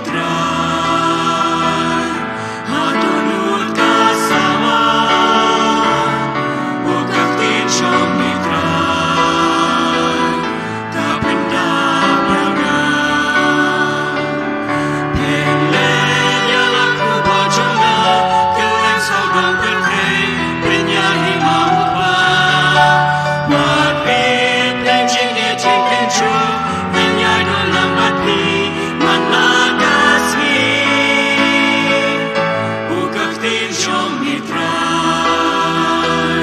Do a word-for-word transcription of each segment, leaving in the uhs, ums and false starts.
Trai, ha dohnud ka sawa, u ka ktien jong ngi Trai, ka pyndap ïa nga. Phin leh ïa la khubor jong nga, kylleng sawdong pyrthei, pynïaid hi ma u Kpa. Bad phi pynjingeh jingpynjur, pynïaid noh lang bad phi, man la ka sngi. U ka ktien jong ngi Trai,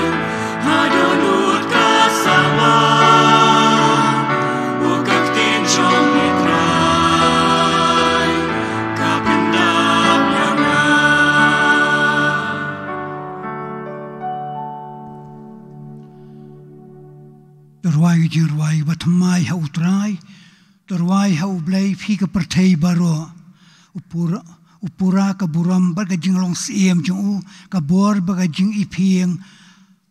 ha dohnud ka sawa. U ka ktien jong ngi Trai, ka pyndap ïa nga. To rwai ka jingrwai ba thymmai ha u Trai. To rwai ha u Blei phi ka pyrthei baroh. U pura, u pura ka burom bad ka jinglong siem jong u, ka bor bad ka jingiphieng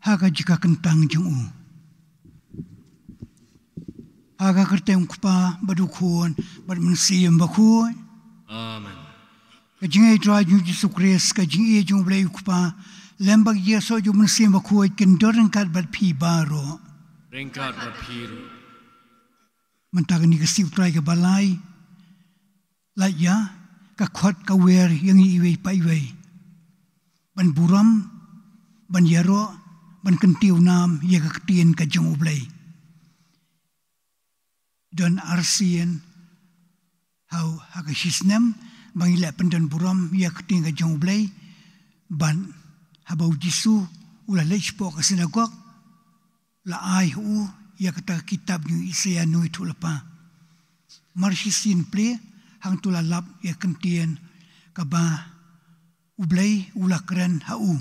ha ka jaka kyntang jong u. Ha ka kyrteng u Kpa bad u Khun bad u Mynsiem Bakhuid. Amen. Ka jingïeit Trai jong u Jisu Khrist, ka jingïeit jong u Blei u Kpa, lem bad ka jingïasoh jong u Mynsiem Bakhuid kin don ryngkat bad phi baroh. Ryngkat bad phi ruh. Mynta kane ka sngi u Trai kaba lai, lait ïa ka khot ka wer ïa ngi iwei pa iwei ban burom, ban ïaroh, ban kyntiew nam ïa ka ktien ka jong u Blei. Don arsien ha u, ha ka shisnem ba ngi la pyndon burom ïa ka ktien ka jong u Blei. Bad haba u Jisu u la leit shapoh ka synagog, la ai ha u ïa kata ka kitab jong u Isaïah nongïathuhlypa. Mar shisien plie hangto la lap ïa ka ktien kaba u Blei u la kren ha u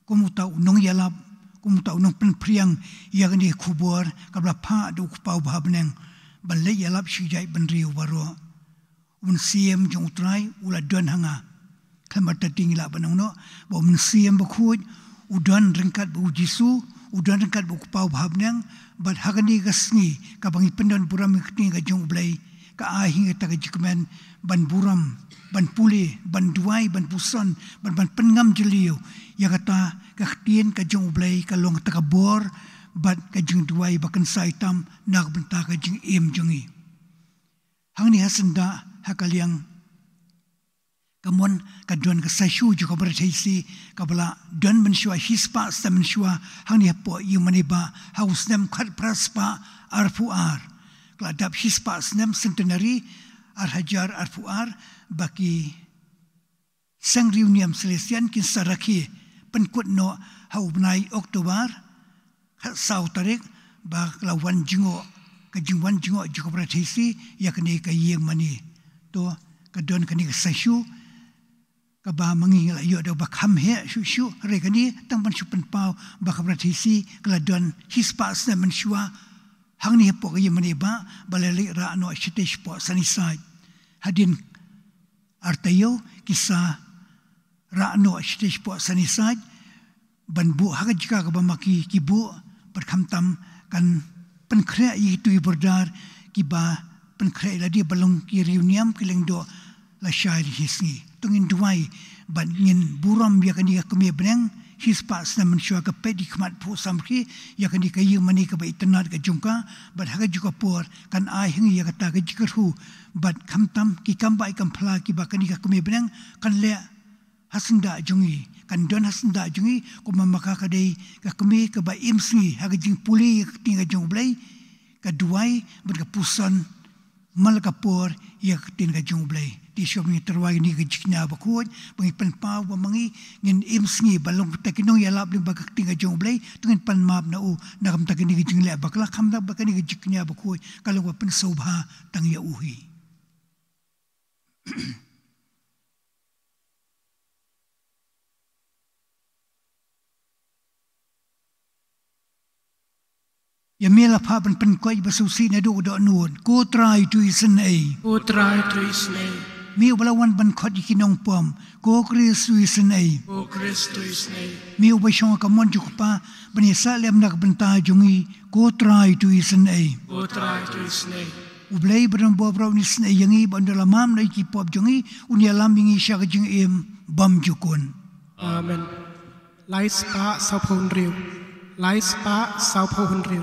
kum uta u nongïalap, kum uta u nongpynphriang ïa kane ka khubor kaba la phah da u Kpa uba ha bneng ban leit ïalap sha ki jaitbynriew baroh. U Mynsiem jong u Trai u la don ha nga. Khlem artatien ngi lah ban ong noh ba u Mynsiem Bakhuid u don ryngkat bad u Jisu, u don ryngkat bad u Kpa uba ha bneng. Bad ha kane ka sngi kaba ngi pyndon burom ïa ka ktien ka jong u Blei, ka ai ha ngi kata ka jingkmen ban burom, ban pule, ban duwai, ban puson, ban, ban pynngam jylliew ïa kata ka ktien ka jong u Blei, ka long kata ka bor bad ka jingduwai ba kynsai tam na ka bynta ka jingim jong ngi. Hangne ha syndah ha ka liang kamon ka don ka Saiñ Shu jong ka Bretesi kaba la don mynshuwa shispah snem mynshuwa hangne hapoh ïingmane ba ha u snem khatphra spah arphew ar. Ka la dap shispah snem, centenary, ar hajar arphew ar, ba ki Seng Riewniam Salesian kin sa rakhe pynkut noh ha u bnai October, khatsaw tarik, ba ka la wan jngoh, ka jingwan jngoh jong ka Bretesi ïa kane ka ïingmane. To, ka don kane ka Saiñ Shu kaba ma ngi ngi la ïoh da ba kham heh shuh shuh, hynrei kane tang ban shu pynpaw ba ka Bretesi ka la don shispah snem mynshuwa hangne hapoh ka ïingmane ba, ba la leit rah noh shatei shapoh Sanisaid. Hadien ar taïew ki sa rah noh shatei shapoh Sanisaid ban buh ha ka jaka kaba ma ki ki buh, bad khamtam kan pynkhreh ïa kito ki border kiba pynkhreh ïa lade ba long ki Riewniam, ki Lyngdoh lashai lashisngi. To ngin duwai bad ngin burom ïa kane ka kmie bneng, shispah snem mynshuwa ka peit da ki khmat phuh samrkhie ïa kane ka ïingmane kaba itynnad ka jong ka, bad ha kajuh ka por kan ai ha ngi ïa kata ka jingkyrkhu, bad khamtam ki kam bai kam phla kiba kane ka kmie bneng kan leh ha syndah jong ngi, kan don ha syndah jong ngi, kumba ma ka ka dei ka kmie kaba im sngi ha ka jingpule ïa ka ktien ka jong u Blei, ka duwai bad ka puson man la ka por ïa ka ktien ka jong u Blei. Te shuwa ba ngi tyrwa ïa kane ka jingkñia bakhuid, ba ngi pynpaw ba ma ngi ngin im sngi ban long kita ki nongïalap lyngba ka ktien ka jong u Blei, to ngin pan map na u na ka bynta kane ka jingleh bakla, khamtam ba kane ka jingkñia bakhuid ka long ba pynsngewbha tang ïa u hi. Ïa me la phah ban pynkoit ba sngewsih naduh ka dohnud. Ko Trai, to isynei. Ko Trai, to isynei. Me uba la wan ban khot ïa ki nongpop. Ko Khrist, to isynei. Ko Khrist, to isynei. Me uba shong ha ka mon jong u Kpa ban ïasaid lem na ka bynta jong ngi. Ko Trai, to isynei. Ko Trai, to isynei. U Blei ba don bor baroh un isynei ïa ngi, ba un da lamam na ki pop jong ngi, un ïalam ïa ngi sha ka jingim bymjukut. Amen. Lai spah sawphew hynriew. Lai spah sawphew hynriew.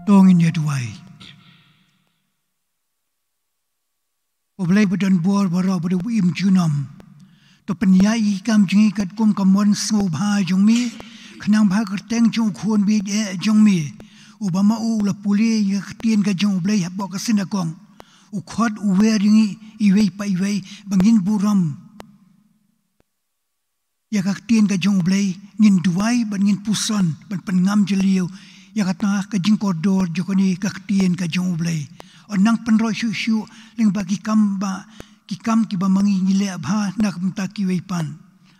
To ngin ïa duwai. U Blei ba don bor baroh, ba don im junom. To pynïaid ïa ki kam jong ngi katkum ka mon sngewbha jong mi, khnang ba ha ka kyrteng jong u Khun ba ïeit jong mi, uba ma u la pule ïa ka ktien ka jong U Blei hapoh ka synagog, u khot u wer ïa ngi iwei pa iwei ba ngin burom ïa ka ktien ka jong U Blei, ngin duwai bad ngin puson ban pynngam jylliew ïa kata ka jingkordor jong kane ka ktien ka jong U Blei. Yn nang pynroi shuh shuh lyngba ki kam ba, ki kam kiba ma ngi ngi leh bha na ka bynta kiwei pat.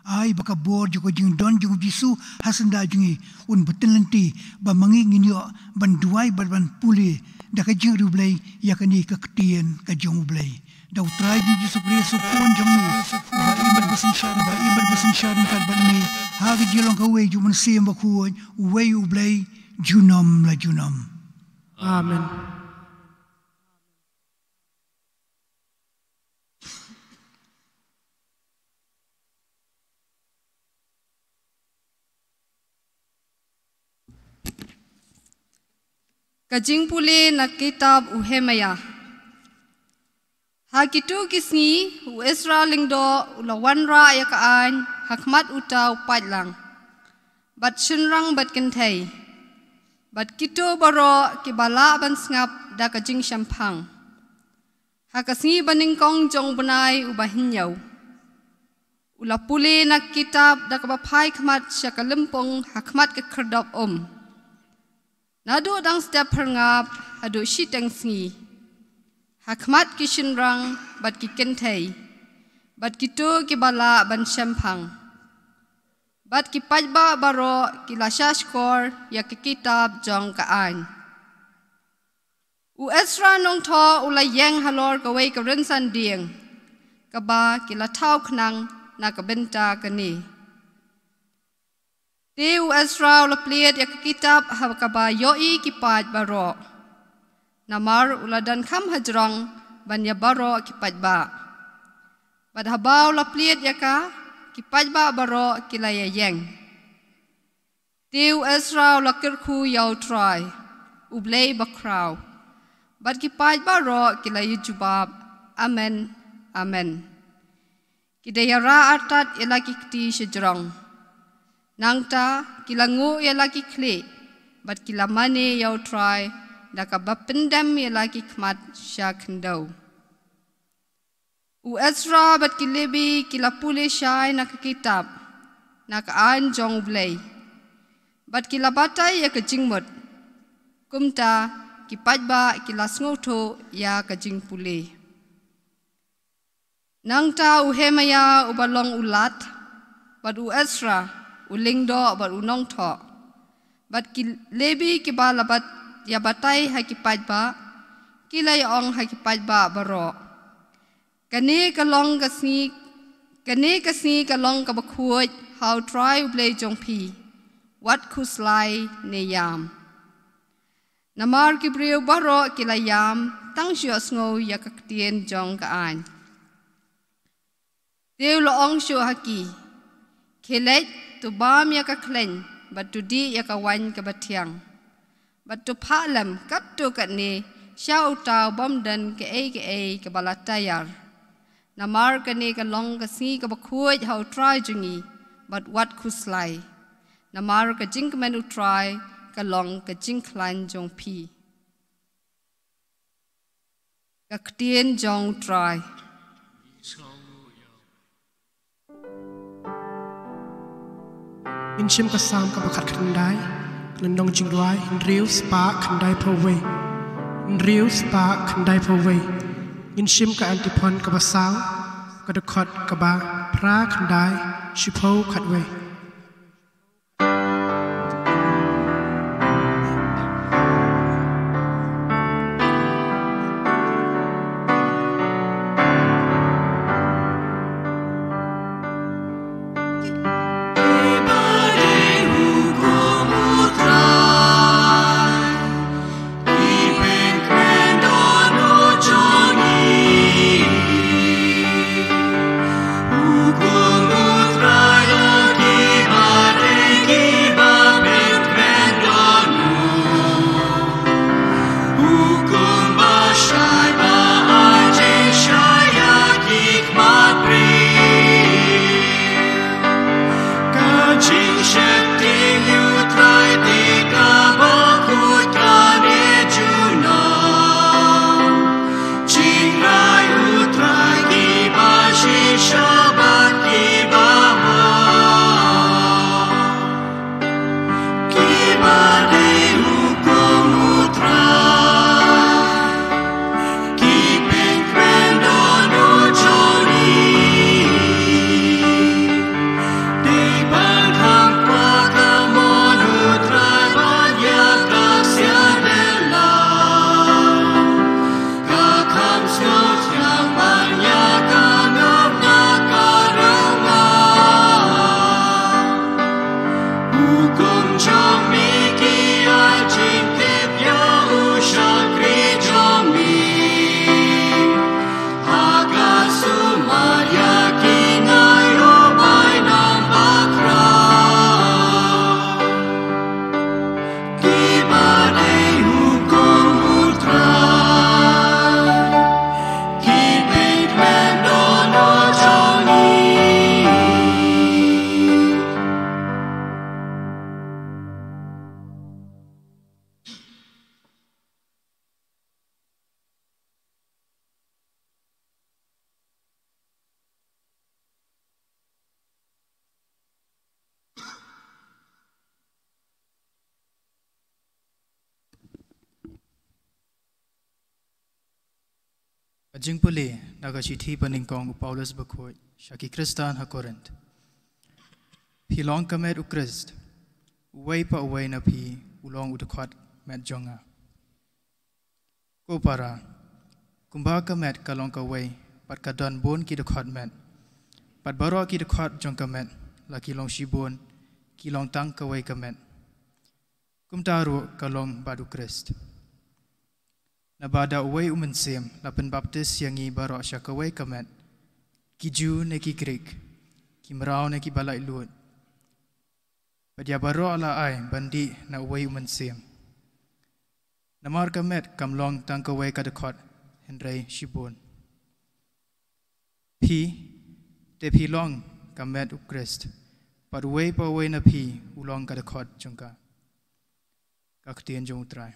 Ai ba ka bor jong ka jingdon jong U Jisu ha syndah jong ngi un bteng lynti, ba ma ngi ngin ïoh ban duwai bad ban pule da ka jingriewblei ïa kane ka ktien ka jong U Blei. Da U Trai Jisu Khrist u Khun jong ngi, ba im bad ba synshar, ba im bad ba synshar ryngkat bad ngi, ha ka jinglong kawei jong U Mynsiem Bakhuid, uwei U Blei, junom la junom. Amen. Ka jingpule na kitab u Heremiah. Ha kito ki sngi, u Ezra lyngdoh u la wanrah ïa ka aiñ ha khmat uta u paidlang, bad shynrang bad kynthei, bad kito baroh kiba lah ban sngap da ka jingshemphang, ha ka sngi banyngkong jong u bnai uba hynñiew. U la pule na kitab da kaba phai khmat sha ka lympung ha khmat ka khyrdop um. Naduh dang step phyrngap haduh shiteng sngi, ha khmat ki shynrang bad ki kynthei, bad kito kiba lah ban shemphang, bad ki paidbah baroh ki la shahshkor ïa ka kitab jong ka aiñ. U Ezra nongthoh u la ïeng halor kawei ka rynsan dieng, kaba ki la thaw khnang na ka bynta kane. Te u Ezra u la plied ïa ka kitab ha kaba ïohi ki paid baroh, namar u la don kham hajrong ban ïa baroh ki paidbah. Bad haba u la plied ïa ka, ki paidbah baroh ki la ïaïeng. Te u Ezra u la kyrkhu ïa U Trai, U Blei bakhraw. Bad ki paid baroh ki la ïajubab, Amen, amen. Ki da ïarah artat ïa la ki kti shajrong. Nangta ki la nguh ïa la ki khlieh, bad ki la mane ïa U Trai da kaba pyndem ïa la ki khmat sha khyndew. U Ezra bad ki Lebi ki la pule shai na ka kitab, na ka aiñ jong U Blei, bad ki la batai ïa ka jingmut. Kumta ki paidbah ki la sngewthuh ïa ka jingpule. Nangta u Shemaya uba long u lat, bad u Ezra u lyngdoh bad u nongthoh, bad ki Lebi kiba la bat ïa batai ha ki paidbah, ki la ïa ong ha ki paidbah baroh: Kane ka long ka sngi, kane ka sngi ka long kaba khuid ha U Trai U Blei jong phi. Wat khuslai ne ïam. Namar ki briew baroh ki la ïam, tang shu sngew ïa ka ktien jong ka aiñ. Te u la ong shuh ha ki: Khie leit, to bam ïa ka khleiñ, bad to dih ïa ka waiñ kaba thiang, bad to phah lem katto katne sha uta u bym don kaei kaei kaba la taiar. Namar kane ka long ka sngi kaba khuid ha U Trai jong ngi, bad wat khuslai. Namar ka jingkmen U Trai ka long ka jingkhlaiñ jong phi. Ka ktien jong U Trai. Ngin shim ka Salm kaba khatkhyndai, ka lynnong jingrwai hynriew spah khyndaiphew wei. Hynriew spah khyndaiphew wei. Ngin shim ka antiphon kaba saw, ka dkhot kaba phra khyndai shiphew khatwei. Ka jingpule na ka shithi banyngkong u Paulus bakhuid sha ki Khristan ha Korinth. Phi long ka met u Khrist, uwei pa uwei na phi u long u dkhot met jong nga. Ko para, kumba ka met ka long kawei, bad ka don bun ki dkhot met, bad baroh ki dkhot jong ka met la ki long shibun, ki long tang kawei ka met. Kumta ruh ka long bad u Khrist. Naba da uwei u Mynsiem la pynbaptis ïa ngi baroh sha kawei ka met, ki Jiw ne ki Grik, ki mraw ne kiba laitluid. Bad ïa baroh la ai ban dih na uwei u Mynsiem. Namar ka met kam long tang kawei ka dkhot, hynrei shibun. Phi, te phi long ka met u Khrist, bad uwei pa uwei na phi u long ka dkhot jong ka. Ka ktien jong u Trai.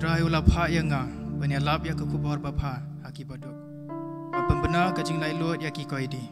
Trai u la phah ïa nga ban ïalap ïa ka khubor babha ha ki baduk, ban pynbna ka jinglaitluid ïa ki koidi.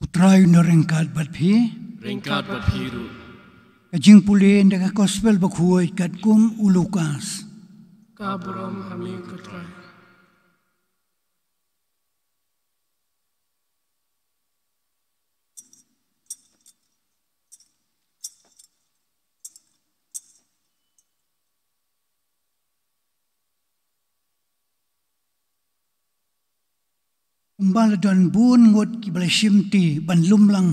U Trai un ryngkat bad phi. Ryngkat bad phi ruh. Ka jingpule na ka Gospel bakhuid katkum u Lukas. Ka burom ha me ko Trai. Kumba la don bun ngut kiba la shimti ban lum lang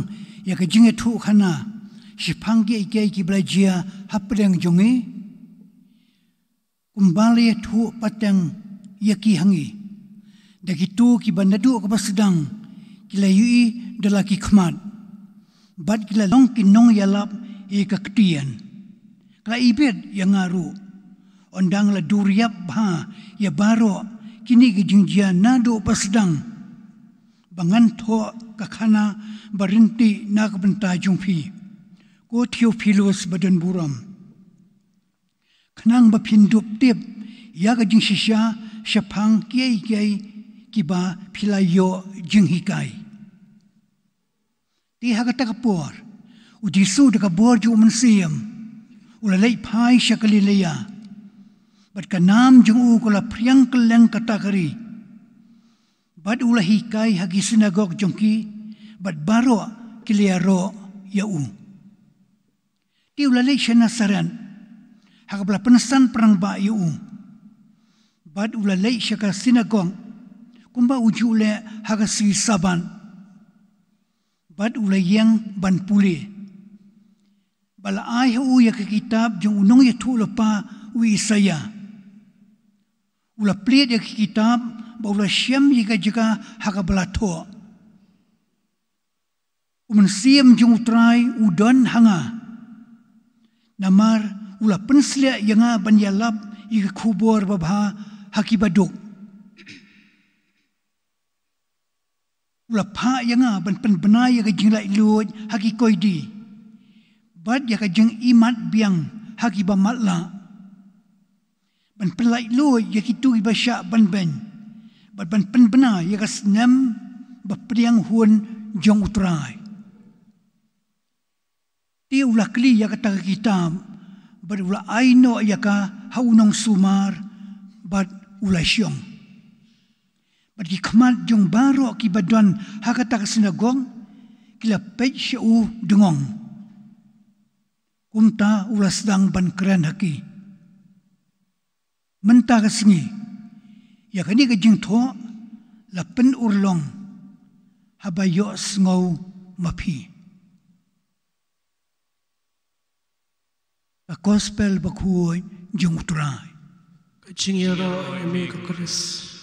ïa ka jingïathuhkhana shaphang kiei kiei kiba la jia hapdeng jong ngi, kumba la ïathuh pateng ïa ki ha ngi da kito kiba naduh kaba sdang ki la ïohi da la ki khmat, bad ki la long ki nongïalap ïa ka ktien. Ka la ibit ïa nga ruh, ynda nga la duriap bha ïa baroh kine ki jingjia naduh ba sdang, ba ngan thoh ka khana ba ryntih na ka bynta jong phi, ko Theophilus badonburom, khnang ba phin dup tip ïa ka jingshisha shaphang kiei kiei kiba phi la ïoh jinghikai. Te ha kata ka por, u Jisu da ka bor jong u Mynsiem u la leit phai sha Galilea, bad ka nam jong u ka la phriang kylleng kata ka ri. Bad u la hikai ha ki synagog jong ki, bad baroh ki la ïaroh ïa u. Te u la leit sha Nasaret, ha kaba la pynsan pyrshang bha ïa u. Bad u la leit sha ka synagog, kumba u ju leh ha ka sngi Sabbath. Bad u la ïeng ban pule. Ba la ai ha u ïa ka kitab jong u nongïathuhlypa u Isaïah. U la plied ïa ka kitab, bad u la shem ïa ka jaka ha kaba la thoh. U Mynsiem jong u Trai u don ha nga. Namar u la pynshlur ïa nga ban ïalap ïa ka khubor babha ha ki baduk. U la phah ïa nga ban pynbna ïa ka jinglaitluid ha ki koidi, bad ïa ka jingimat biang ha kiba matlah, ban pynlaitluid ïa kito kiba shah ban beiñ, bad ban pynbna ïa ka snem bapdiang hun jong u Trai. Te u la kli ïa kata ka kitab, bad u la ai noh ïa ka ha u nongsumar, bad u la shong. Bad ki khmat jong baroh kiba don ha kata ka synagog ki la peit sha u dngong. Kumta u la sdang ban kren ha ki. Mynta ka sngi, ïa kane ka jingthoh la pynurlong, haba ïohsngew ma phi. Ka Gospel bakhuid jong u Trai. Ka jingïaroh ïa me ko Khrist.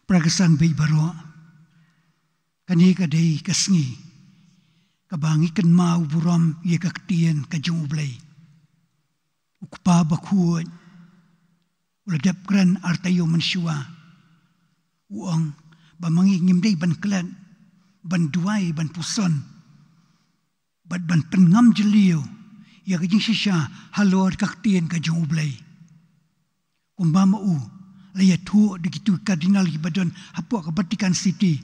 Para ka san beit baroh, kane ka dei ka sngi kaba ngi kynmaw burom ïa ka ktien ka jong U Blei. U Kpa Bakhuid u la dep kren arta ïoh mynshuwa. U ong ba ma ngi ngim dei ban klet, ban duwai, ban puson, bad ban pynngam jylliew ïa ka jingshisha halor ka ktien ka jong U Blei. Kumba ma u la ïathuh da kitu ki Cardinal kiba don hapoh ka Vatican City,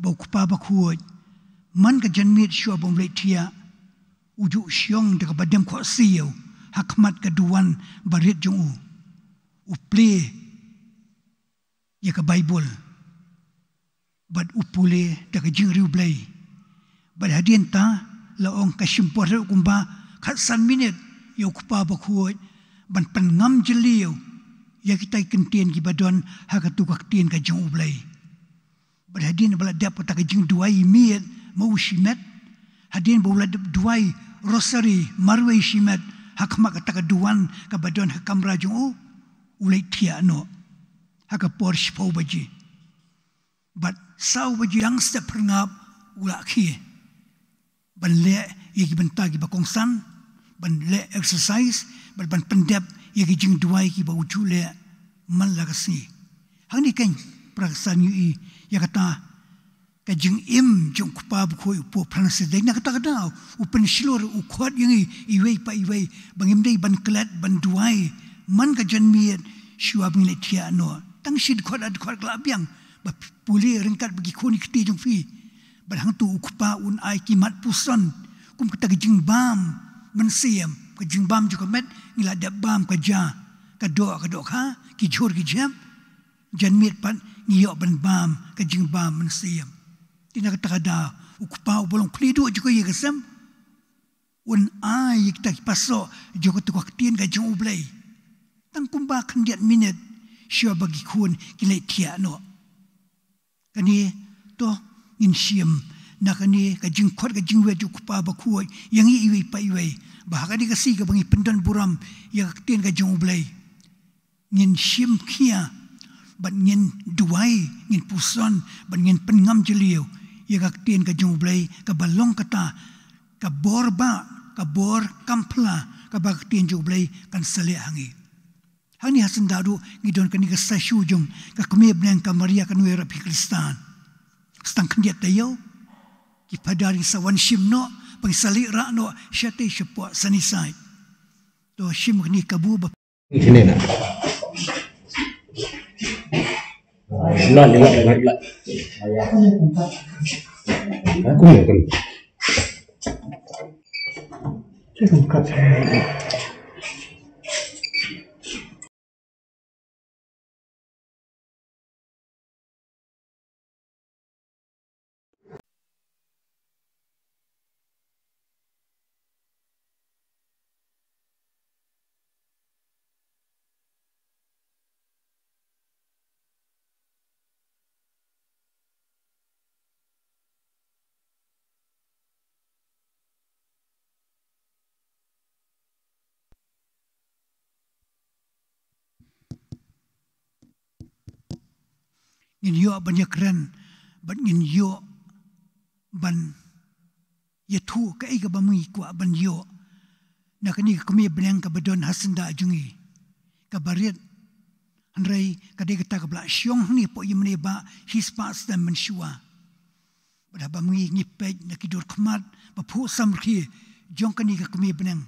ba U Kpa Bakhuid, man ka janmiet shuwa ba um leit thiah, u ju shong da kaba dem khohsiew ha khmat ka duwan barit jong u. U plie ïa ka Baibl bad u pule da ka jingriewblei. Bad hadien ta la ong ka shim por haduh kumba khatsan minit ïa U Kpa Bakhuid ban pynngam jylliew ïa kita ki kyntien kiba don ha katu ka ktien ka jong U Blei. Bad hadien ba la dep kata ka jingduwai miet, ma u shimet, hadien ba u la dep duwai rosari marwei shimet ha khmat kata ka duwan kaba don ha kamra jong u, u leit thiah noh ha ka por shiphew baje. Bad saw baje dang step phyrngap u la khie ban leh ïa ki bynta kiba kongsan, ban leh exercise, bad ban pyndep ïa ki jingduwai kiba u ju leh man la ka sngi. Hangne keiñ, para ka san, ngi ïohi ïa kata ka jingim jong U Kpa Bakhuid u Pope Francis. Dei na kata ka daw u pynshlur, u khot ïa ngi iwei pa iwei ba ngim dei ban klet, ban duwai man ka janmiet shuwa ba ngin leit thiah noh. Tang shi dkhot ar dkhot ka la biang, ba pule ryngkat bad ki khun ki kti jong phi. Bad hangto U Kpa un ai ki mat puson kum kata ka jingbam mynsiem, ka jingbam jong ka met. Ngi la dep bam ka ja, ka doh, ka dohkha, ki jhur ki jhep. Janmiet pat ngi ïoh ban bam ka jingbam mynsiem. Te na kata ka daw U Kpa uba long khlieh duh jong ka ïing ka sem un ai ïa kita ki pasoh jong katu ka ktien ka jong U Blei. Tang kumba khyndiat minit shuwa ba ki khun kin leit thiah noh. Kane to ngin shim na kane ka jingkhot ka jingwit jong U Kpa Bakhuid ïa ngi iwei pa iwei, ba ha kane ka sngi kaba ngi pyndon burom ïa ka ktien ka jong U Blei, ngin shim khia bad ngin duwai, ngin puson bad ngin pynngam jylliew ïa ka ktien ka jong U Blei, kaba long kata ka bor ba, ka bor kam phla kaba ka ktien jong U Blei kan sa leh ha ngi. Hangne ha Syndah ruh ngi don kane ka statue jong ka Kmie Bneng ka Maria ka Nongïarap hi Khristan. Sa tang khyndiat taïew, ki phadar ngin sa wan shim noh, ba ngin sa leit rah noh shatei shapoh Sunnyside. To shim kane kabu ba. Sini na. Sini na, sini na, sini na. Aku ni kan. Ngin ïoh ban ïakren bad ngin ïoh ban ïathuh kaei kaba ngi kwah ban ïoh na kane ka Kmie Bneng kaba don ha syndah jong ngi, kaba rit. Hynrei ka dei kata kaba la shong hangne hapoh ïingmane ba shispah snem mynshuwa. Bad haba ngi, ngi peit na ki dur khmat baphuh samrkhie jong kane ka Kmie Bneng,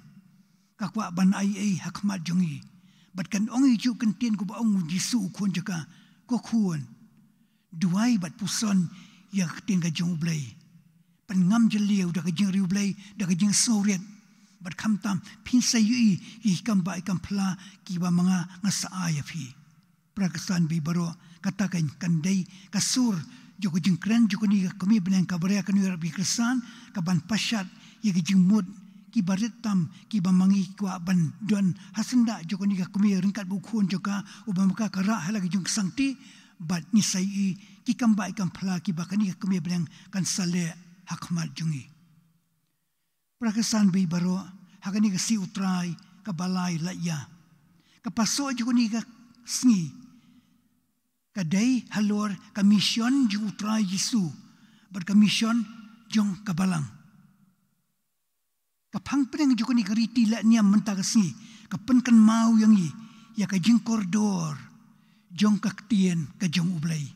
ka kwah ban ai ei ha khmat jong ngi. Bad kan ong ïa ki kyntien kumba ong U Jisu U Khun jong ka, ko khun, duwai bad puson ïa ka ktien ka jong U Blei. Pynngam jylliew da ka jingriewblei, da ka jingsngewrit. Bad khamtam phin sa ïohi ïa ki kam bah ki kam phla kiba ma nga nga sa ai ïa phi. Para ka san beit baroh, kata kan, kan dei ka sur jong ka jingkren jong kane ka Kmie Bneng ka Maria ka Nongïarap hi Khristan, ka ban pashat ïa ki jingmut kiba rit tam kiba ma ngi kwah ban don ha syndah jong kane ka kmie ryngkat bad U Khun jong ka, uba ma ka ka rah ha la ki jong ki sangti. Bad ngin sa ïohi ki kam bah ki kam phla kiba kane ka Kmie Bneng kan sa leh ha khmat jong ngi. Para ka san beit baroh, ha kane ka Sngi U Trai kaba lai lait ïa, ka pasoh jong kane ka sngi, Ka dei halor ka mission jong u Trai Jisu bad ka mission jong ka balang. Ka phang pdeng jong kane ka riti leh niam mynta ka sngi ka pynkynmaw ïa ngi ïa ka jingkordor jong ka ktien ka jong U Blei.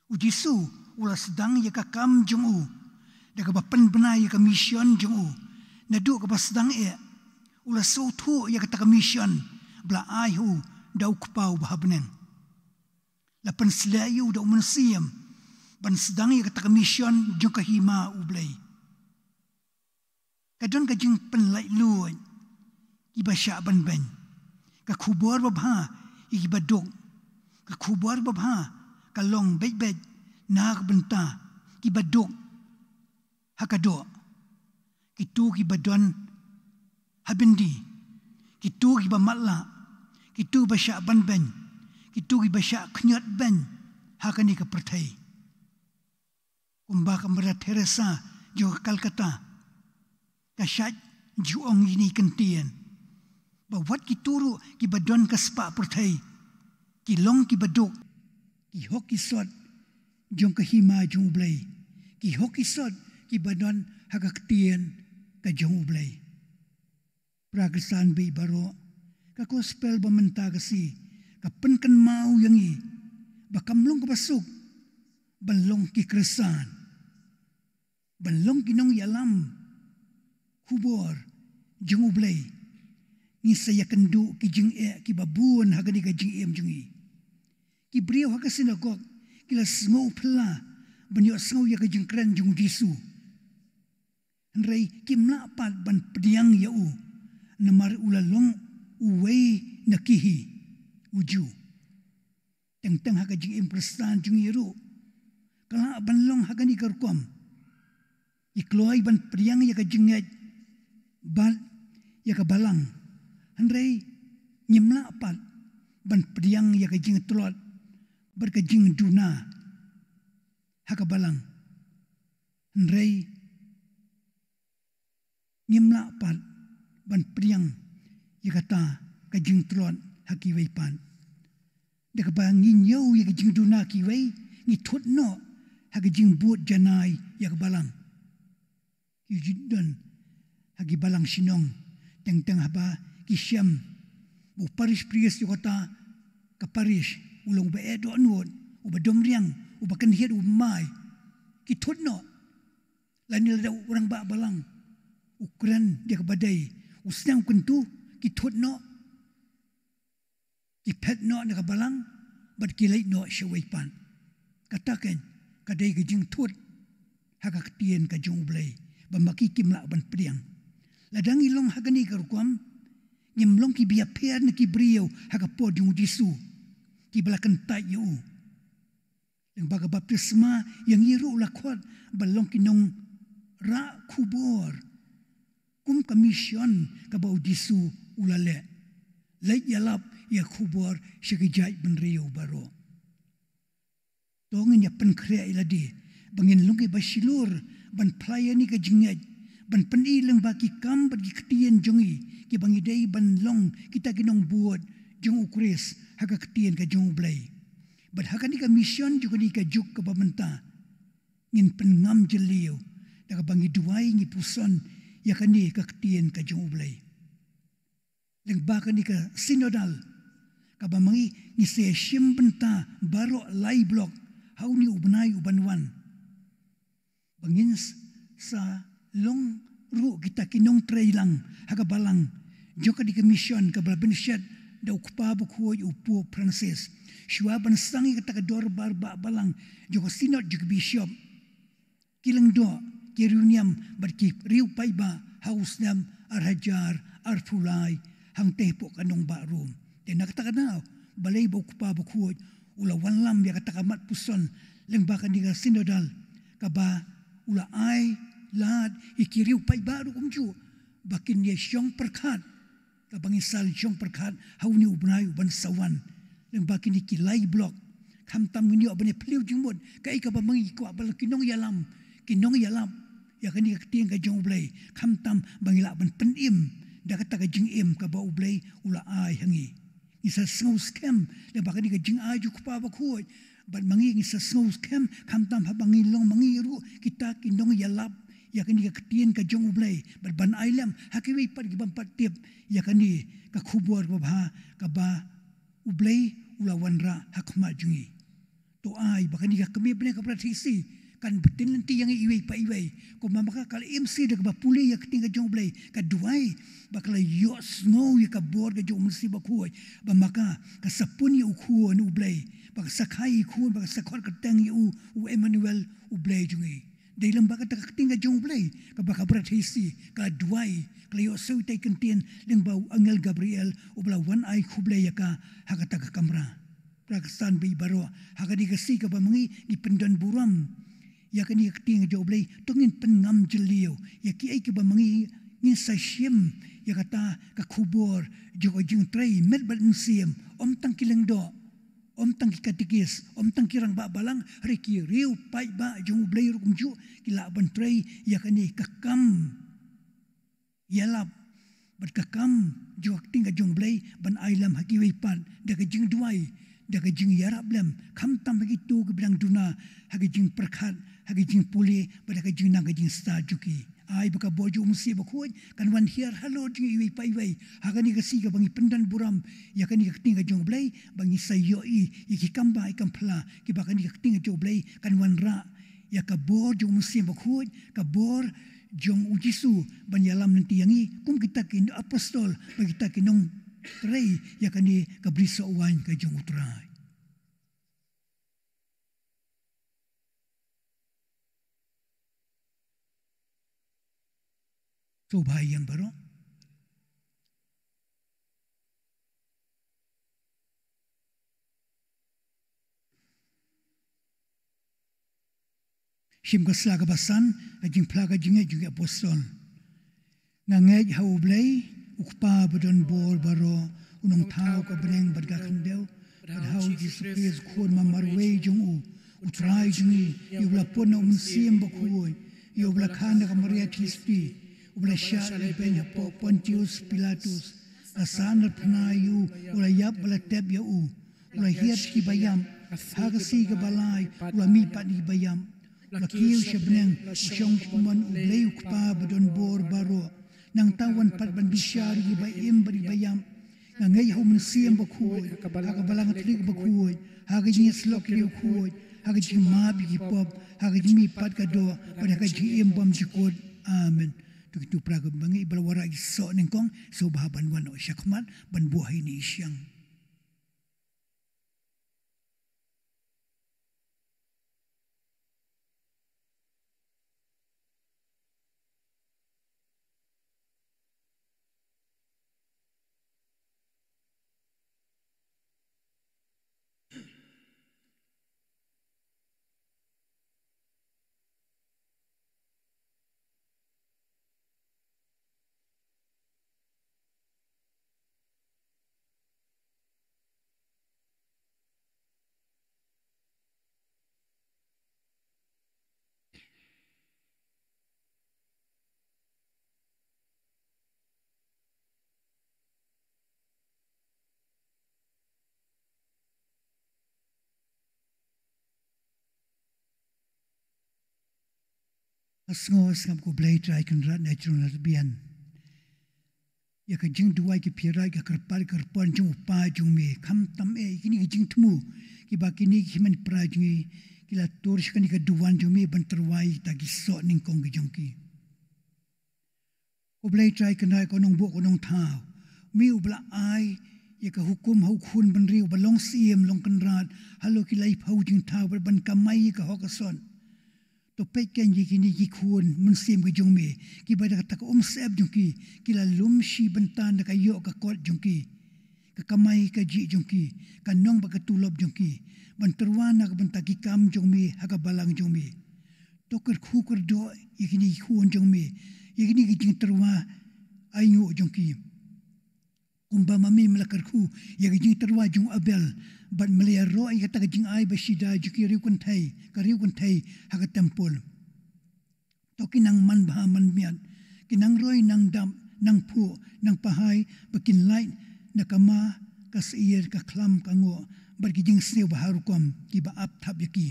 U Jisu u la sdang ïa ka kam jong u da kaba pynbna ïa ka mission jong u. Naduh kaba sdang eh u la sngewthuh ïa kata ka mission ba la ai ha u da U Kpa uba ha bneng. La pynsleh ïa u da U Mynsiem ban sdang ïa kata ka mission jong ka hima U Blei. Ka don ka jingpynlaitluid kiba shah ban beiñ. Ka khubor babha ïa kiba duk. Ka khubor babha ka long beit beit na ka bynta kiba duk ha ka doh, kito kiba don ha byndi, kito kiba matlah, kito kiba shah ban beiñ, kito kiba shah khñiot beiñ ha kane ka pyrthei. Kumba ka Mother Teresa jong ka Calcutta ka shait ju ong ïa kine ki kyntien ba wat kito ruh kiba don ka spah pyrthei ki long kiba duk, ki hok ki sot jong ka hima jong U Blei, ki hok ki sot kiba don ha ka ktien ka jong U Blei. Para Khristan baieit baroh, ka gospel ba mynta ka sngi ka pynkynmaw ïa ngi ba kam long kaba suk ban long ki Khristan, ban long ki nongïalam khubor jong U Blei. Ngin sa ïakynduh ki jingeh kiba bun ha kane ka jingim jong ngi. Ki briew ha ka synagog ki la sngewphylla ban ïohsngew ïa ka jingkren jong U Jisu. Hynrei kim lah pat ban pdiang ïa u namar u la long uwei na ki hi, u Jiw. Teng teng ha ka jingim Khristan jong ngi ruh ka lah ban long ha kane ka rukom. Ngi kloi ban pdiang ïa ka jingngeit bad ïa ka balang, hynrei ngim lah pat ban pdiang ïa ka jingtlot bad ka jingduna ha ka balang. Hynrei ngim lah pat ban pdiang ïa kata ka jingtlot ha kiwei pat. Da kaba ngi ñiew ïa ka jingduna kiwei, ngi thut noh ha ka jingbud janai ïa ka balang. Ki ju don ha ki balang shnong, teng teng haba ki shem ba u parish priest jong kata ka parish u long uba eh dohnud, uba domriang, uba kynhied, uba mai, ki thut noh. Lane lada u rangbah balang u kren da kaba dei, u sdang u kyntu, ki thut noh, ki phet noh na ka balang bad ki leit noh shawei pat. Kata keiñ ka dei ka jingthut ha ka ktien ka jong U Blei ba ma ki kim lah ban pdiang. Lada ngi long ha kane ka rukom, ngim long kiba ïapher na ki briew ha ka por jong U Jisu kiba la kyntait ïa u. Lyngba ka baptisma ïa ngi ruh la khot ban long ki nongrah khubor kum ka mission kaba U Jisu u la leh. Leit ïalap ïa ka khubor sha ki jaitbynriew baroh. To ngin ïa pynkhreh ïa lade ba ngin long kiba shlur ban phla ïa kane ka jingngeit, ban pyni lyngba ki kam bad ki ktien jong ngi kiba ngi dei ban long kita ki nongbud jong U Khrist ha ka ktien ka jong U Blei. Bad ha kane ka mission jong kane ka juk kaba mynta ngin pynngam jylliew da kaba ngi duwai, ngi puson ïa kane ka ktien ka jong U Blei. Lyngba kane ka synodal kaba ma ngi, ngi sa shim bynta baroh lai block ha une u bnai u ban wan. Ba ngin s-, sa long ruh kita ki nongtrei lang ha ka balang jong kane ka mission kaba la pynshet da u Kpa Bakhuid, u Pope Francis. Shuwa ban sdang ïa kata ka dorbar bah balang jong ka synod jong ki bishop, ki lyngdoh, ki riewniam bad ki riewpaidbah ha u snem ar hajar arphew lai hangtei hapoh ka nongbah Rom. Te na kata ka daw, balei ba u Kpa Bakhuid u la wanlam ïa kata ka mat puson lyngba kane ka synodal kaba u la ai lad ïa ki riewpaidbah ruh kumjuh ba kin ïa shong pyrkhat, kaba ngin sa shong pyrkhat ha une u bnai u ban sa wan. Lyngba kine ki lai block, khamtam ngin ïoh ban ïa phylliew jingmut kaei kaba ma ngi kwah ban long ki nongïalam, ki nongïalap ïa kane ka ktien ka jong U Blei, khamtam ba ngi lah ban pynim da kata ka jingim kaba U Blei u la ai ha ngi. Sa sngew skhem, leh ba kane ka jingai jong u Kpa Bakhuid. Bad ma ngi ngi sa sngew skhem, khamtam haba ngi long ma ngi ruh, kita ki nongïalap, ïa kane ka ktien ka jong U Blei. Bad ban ai lem, ha kiwei pat ki bym pat tip, ïa kane ka khubor babha, kaba U Blei, u la wanrah, ha khmat jong ngi. To ai, ba kane ka kmie bneng ka Brother Tracy, kan btin lynti ïa ngi iwei pa iwei. Kumba ma ka ka la im shisha da kaba pule ïa ka ktien ka jong U Blei, ka duwai, ba ka la ïohsngew ïa ka bor ka jong U Mynsiem Bakhuid, ba ma ka, ka sa pun ïa u khun U Blei, ba ka sa kha ïa u khun, ba ka sa khot kyrteng ïa u, u Emmanuel, U Blei jong ngi. Dei lem ba kata ka ktien ka jong U Blei, kaba ka Brother Tracy, ka la duwai, ka la ïohsngew ïa ka ktien, lyngba u angel Gabriel, uba la wan ai khublei ïa ka, ha kata ka kamra. Para kyrdan baieit baroh, ha kane ka sngi kaba ma ngi, ngi pyndonburom ïa kane ka ktien ka jong U Blei, to ngin pynngam jylliew ïa kiei kiba ma ngi, ngin sa shim ïa kata ka khubor jong ka jingtrei met bad mynsiem, ym tang ki lyngdoh, ym tang ki katikis, ym tang ki rangbah balang, hynrei ki riew paidbah jong U Blei ruh kumjuh ki lah ban trei ïa kane ka kam ïalap bad ka kam jong ka ktien ka jong U Blei ban ai lem ha kiwei pat da ka jingduwai, da ka jingïarap lem, khamtam ha kito kiba dang duna ha ka jingpyrkhat, ha ka jingpule bad ha ka jingnang ka jingstad jong ki. Ai ba ka bor jong U Mynsiem Bakhuid kan wan hiar halor jong ngi iwei pa iwei ha kane ka sngi kaba ngi pyndonburom ïa kane ka ktien ka jong U Blei, ba ngi sa ïohi ïa ki kam bha ki kam phylla kiba kane ka ktien ka jong U Blei kan wanrah ïa ka bor jong U Mynsiem Bakhuid, ka bor jong U Jisu ban ïalam lynti ïa ngi kum kita ki apostol bad kita ki nongtrei ïa kane ka brisoh waiñ ka jong U Trai. Sngewbha ïa ngi baroh. Shim ka sla kaba san, ka jingphla ka jingngeit jong ki apostol. Nga ngeit ha U Blei, U Kpa ba don bor baroh, U Nongthaw ka bneng bad ka khyndew, bad ha U Jisu Khrist U Khun marwei jong u, U Trai jong ngi, ïa uba la pun na U Mynsiem Bakhuid, ïa uba la kha na ka Maria Theisotti, uba la shah lehbeiñ hapoh Pontius Pilatus, la sahnarphna ïa u, u la ïap bad la tep ïa u, u la hiar sha ki baïap, ha ka sngi kaba lai u la mih pat na ki baïap, u la kiew sha bneng, u shong sha ka mon U Blei U Kpa ba don bor baroh. Nangta u wan pat ban bishar ïa ki ba im bad ki baïap. Nga ngeit ha U Mynsiem Bakhuid, ha ka Balang Katholik bakhuid, ha ka jingïasyllok ki riewkhuid, ha ka jingmap ïa ki pop, ha ka jingmihpat ka doh bad ha ka jingim bymjukut. Amen. To kito para kynthei ba la wanrah ki soh nyngkong, sngewbha ban wan noh shakhmat ban buh ha ine i shyieng. Sngew sngap ko Blei Trai Kynrad na jrong na biang ïa ka jingduwai ki pyrthei, ka kyrpad kyrpon jong u Kpa jong me, khamtam eh ïa kine ki jingthmu kiba kine ki hynmen ki para jong ngi ki la tur sha kane ka duwan jong me ban tyrwa ïa kita ki soh nyngkong ki jong ki. Ko Blei Trai Kynrad, ko Nongbuh ko Nongthaw, me uba la ai ïa ka hukum ha u khun bynriew ba long Syiem long Kynrad halor ki laiphew jingthaw bad ban kamai ïa ka hok ka sot. To peit kein ïa kine ki khun mynsiem ki jong me, kiba da kata ka umsyep jong ki, ki la lum shi bynta na ka ïoh ka kot jong ki, ka kamai kajih jong ki, ka nong bad ka tulop jong ki, ban tyrwa na ka bynta ki kam jong me ha ka balang jong me. To kyrkhu kyrdoh ïa kine ki khun jong me ïa kine ki jingtyrwa ainguh jong ki, kumba ma me me la kyrkhu ïa ka jingtyrwa jong u Abel, bad me la ïaroh ïa kata ka jingai ba shida jong ki riew kynthei, ka riew kynthei ha ka templ. To ki nang manbha manmiat, ki nang roi nang dap, nang phuh nang pahai, ba kin lait na ka ma ka syier, ka khlam, ka ngoh, bad ki jingsniew baharukom kiba ap thap ïa ki.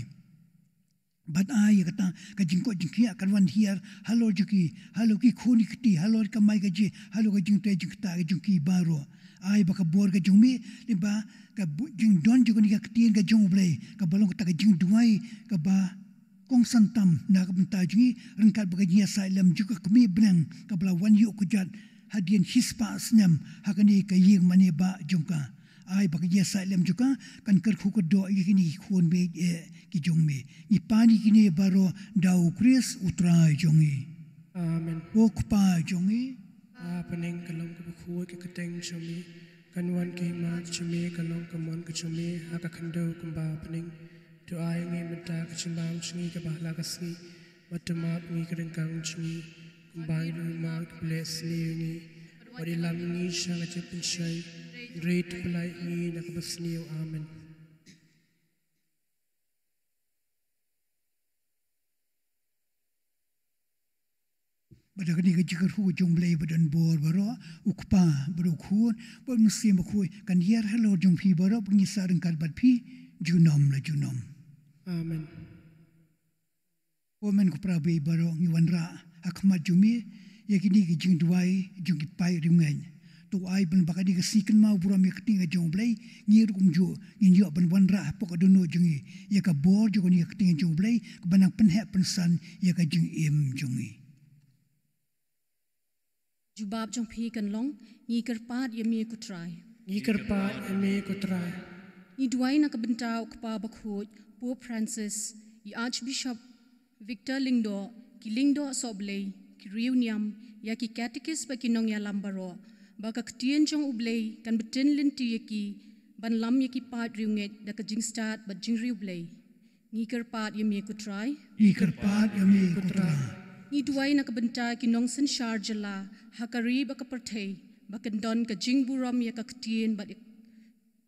Bad ai ïa kata ka jingkoit jingkhiah kan wan hiar halor jong ki, halor ki khun ki kti, halor ka kamai kajih, halor ka jingtrei jingktah ka jong ki baroh. Ai ba ka bor ka jong me, lyngba ka bu-, jingdon jong kane ka ktien ka jong U Blei, kaba long kata ka jingduwai kaba kongsan tam na ka bynta jong ngi, ryngkat bad ka jingïasaid lem jong ka kmie bneng kaba la wan ïuh kjat hadien shispah snem ha kane ka ïing mane bah jong ka. Ai ba ka jingïasaid lem jong ka kan kyrkhu kyrdoh ïa kine ki khun beit eh ki jong me. Ngi pan ïa kine baroh da U Khrist U Trai jong ngi. Amen. Ko Kpa jong ngi, ha bneng, ka long kaba khuid ka kyrteng jong me. Kan wan ka hima jong me, ka long ka mon ka jong me ha ka khyndew kumba ha bneng. To ai ïa ngi mynta ka jingbam jong ngi kaba ha la ka sngi, bad to map ïa ngi ki ryngkang jong ngi, kumba ngi ruh ngi map ïa kiba leh sniew ïa ngi. Wat ïalam ïa ngi sha ka jingpynshoi, hynrei to pyllait ïa ngi na kaba sniew. Amen. Bad da kane ka jingkyrkhu jong U Blei ba don bor baroh, U Kpa, bad U Khun, bad U Mynsiem Bakhuid, kan hiar halor jong phi baroh, ba ngin ïasaid ryngkat bad phi junom la junom. Amen. Ko Mei ko Para baieit baroh, ngi wanrah ha khmat jong me ïa kine ki jingduwai jong ki paid riewngeit. To ai ban ba kane ka sngi kynmaw burom ïa ka ktien ka jong U Blei, ngi ruh kumjuh ngin ïoh ban wanrah hapoh ka dohnud jong ngi ïa ka bor jong kane ka ktien ka jong U Blei, kaba nang pynheh pynsan ïa ka jingim jong ngi. Jubab jong phi kan long: Ngi kyrpad ïa me ko Trai. Ngi kyrpad ïa me ko Trai. Ngi duwai na ka bynta U Kpa Bakhuid, Pope Francis, i Archbishop Victor Lyngdoh, ki lyngdoh sohblei, ki riewniam, ïa ki katekis bad ki nongïalam baroh, ba ka ktien jong U Blei kan btin lynti ïa ki ban lam ïa ki paid riewngeit da ka jingstad bad jingriewblei. Ngi kyrpad ïa me ko Trai. Ngi kyrpad ïa me ko Trai. Ngi duwai na ka bynta ki nongsynshar jylla ha ka ri bad ka pyrthei, ba kan don ka jingburom ïa ka ktien bad,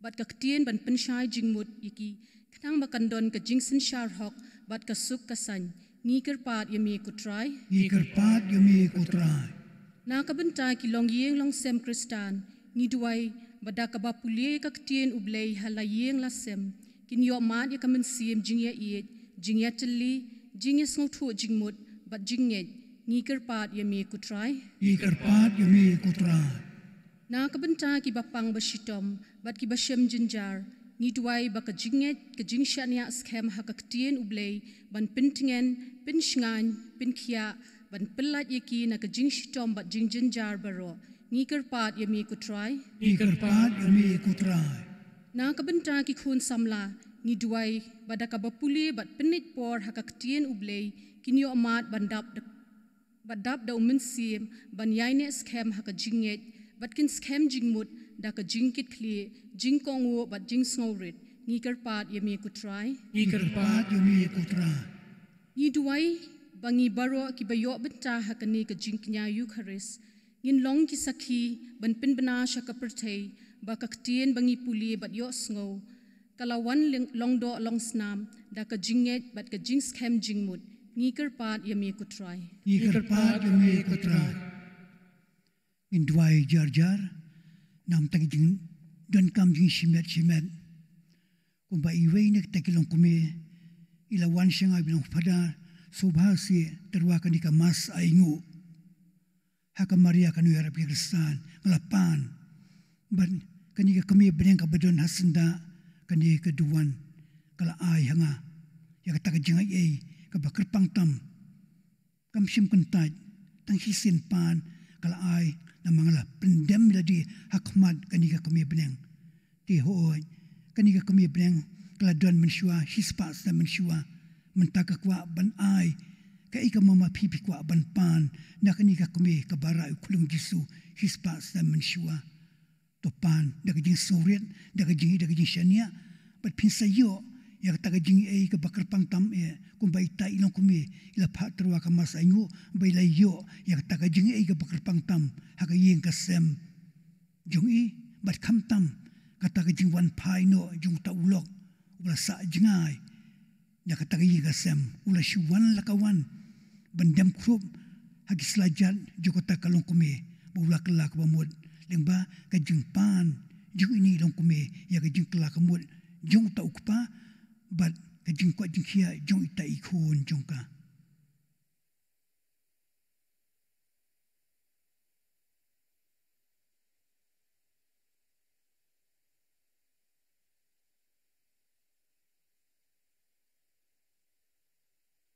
bad ka ktien ban pynshai jingmut ïa ki, khnang ba kan don ka jingsynshar hok bad ka suk ka saiñ. Ngi kyrpad ïa me ko Trai. Ngi kyrpad ïa me ko Trai. Na ka bynta ki longïing longsem Khristan, ngi duwai ba da kaba pule ïa ka ktien U Blei ha la ïing la sem, kin ïoh mad ïa ka mynsiem jingïaieit, jingïatylli, jingïasngewthuh jingmut bad jingngeit. Ngi kyrpad ïa me ko Trai. Ngi kyrpad ïa me ko Trai. Na ka bynta kiba pang ba shitom bad kiba shem jynjar, ngi duwai ba ka jingngeit, ka jingshaniah skhem ha ka ktien U Blei ban pyntngen, pynshngaiñ, pynkhiah, ban pyllait ïa ki na ka jingshitom bad jingjynjar baroh. Ngi kyrpad ïa me ko Trai. Ngi kyrpad ïa me ko Trai. Na ka bynta ki khun samla, ngi duwai ba da kaba pule bad pynleit por ha ka ktien U Blei, kin ïoh mad ban dap da, ba dap da U Mynsiem ban ïaineh skhem ha ka jingngeit, bad kin skhem jingmut da ka jingkitkhlieh, jingkohnguh bad jingsngewrit. Ngi kyrpad ïa me ko Trai. Ngi kyrpad ïa me ko Trai. Ngi duwai ba ngi baroh kiba ïoh bynta ha kane ka jingkñia Eukharist ngin long ki sakhi ban pynbna sha ka pyrthei ba ka ktien ba ngi pule bad ïohsngew ka la wan ling-, long doh long snam da ka jingngeit bad ka jingskhem jingmut. Ngi kyrpad ïa me ko Trai. Ngi kyrpad ïa me ko Trai. Ngin duwai jar jar namar ki jingdonkam jingshimet shimet. Kumba iwei na kita ki longkmie i la wan sha nga, i ba long Phadar Subhasi, tyrwa kane ka Mass Ainguh ha ka Maria ka Nongïarap ïa ki Khristan, nga la pan. Bad kane ka kmie bneng kaba don ha syndah kane ka duwan ka la ai ha nga ïa kata ka jingaiei kaba kyrpang tam. Kam shym kyntait, tang shisien pan ka la ai, namar nga la pyndem ïa lade ha khmat kane ka kmie bneng. Te hooid, kane ka kmie bneng ka la don mynshuwa, shispah snem mynshuwa. Mynta ka kwah ban ai kaei kaba ma phi phi kwah ban pan na kane ka kmie kaba rah ïa u khyllung Jisu shispah snem mynshuwa. To pan da ka jingsngewrit, da ka jing, da ka jingshaniah, bad phin sa ïoh ïa kata ka jingaiei kaba kyrpang tam eh, kumba ita i longkmie i la phah tyrwa ka Mass Ainguh, ba i la ïoh ïa kata ka jingaiei kaba kyrpang tam ha ka ïing ka sem jong i, bad khamtam kata ka jingwan phai noh jong uta u lok uba la sah jngai na kata ka ïing ka sem, u la shu wan la ka wan ban dem khrup ha ki slajat jong kata ka longkmie ba u la kylla kaba mut, lyngba ka jingpan jong ine i longkmie ïa ka jingkylla kamut jong uta u kpa bad ka jingkoit jingkhiah jong ita i khun jong ka.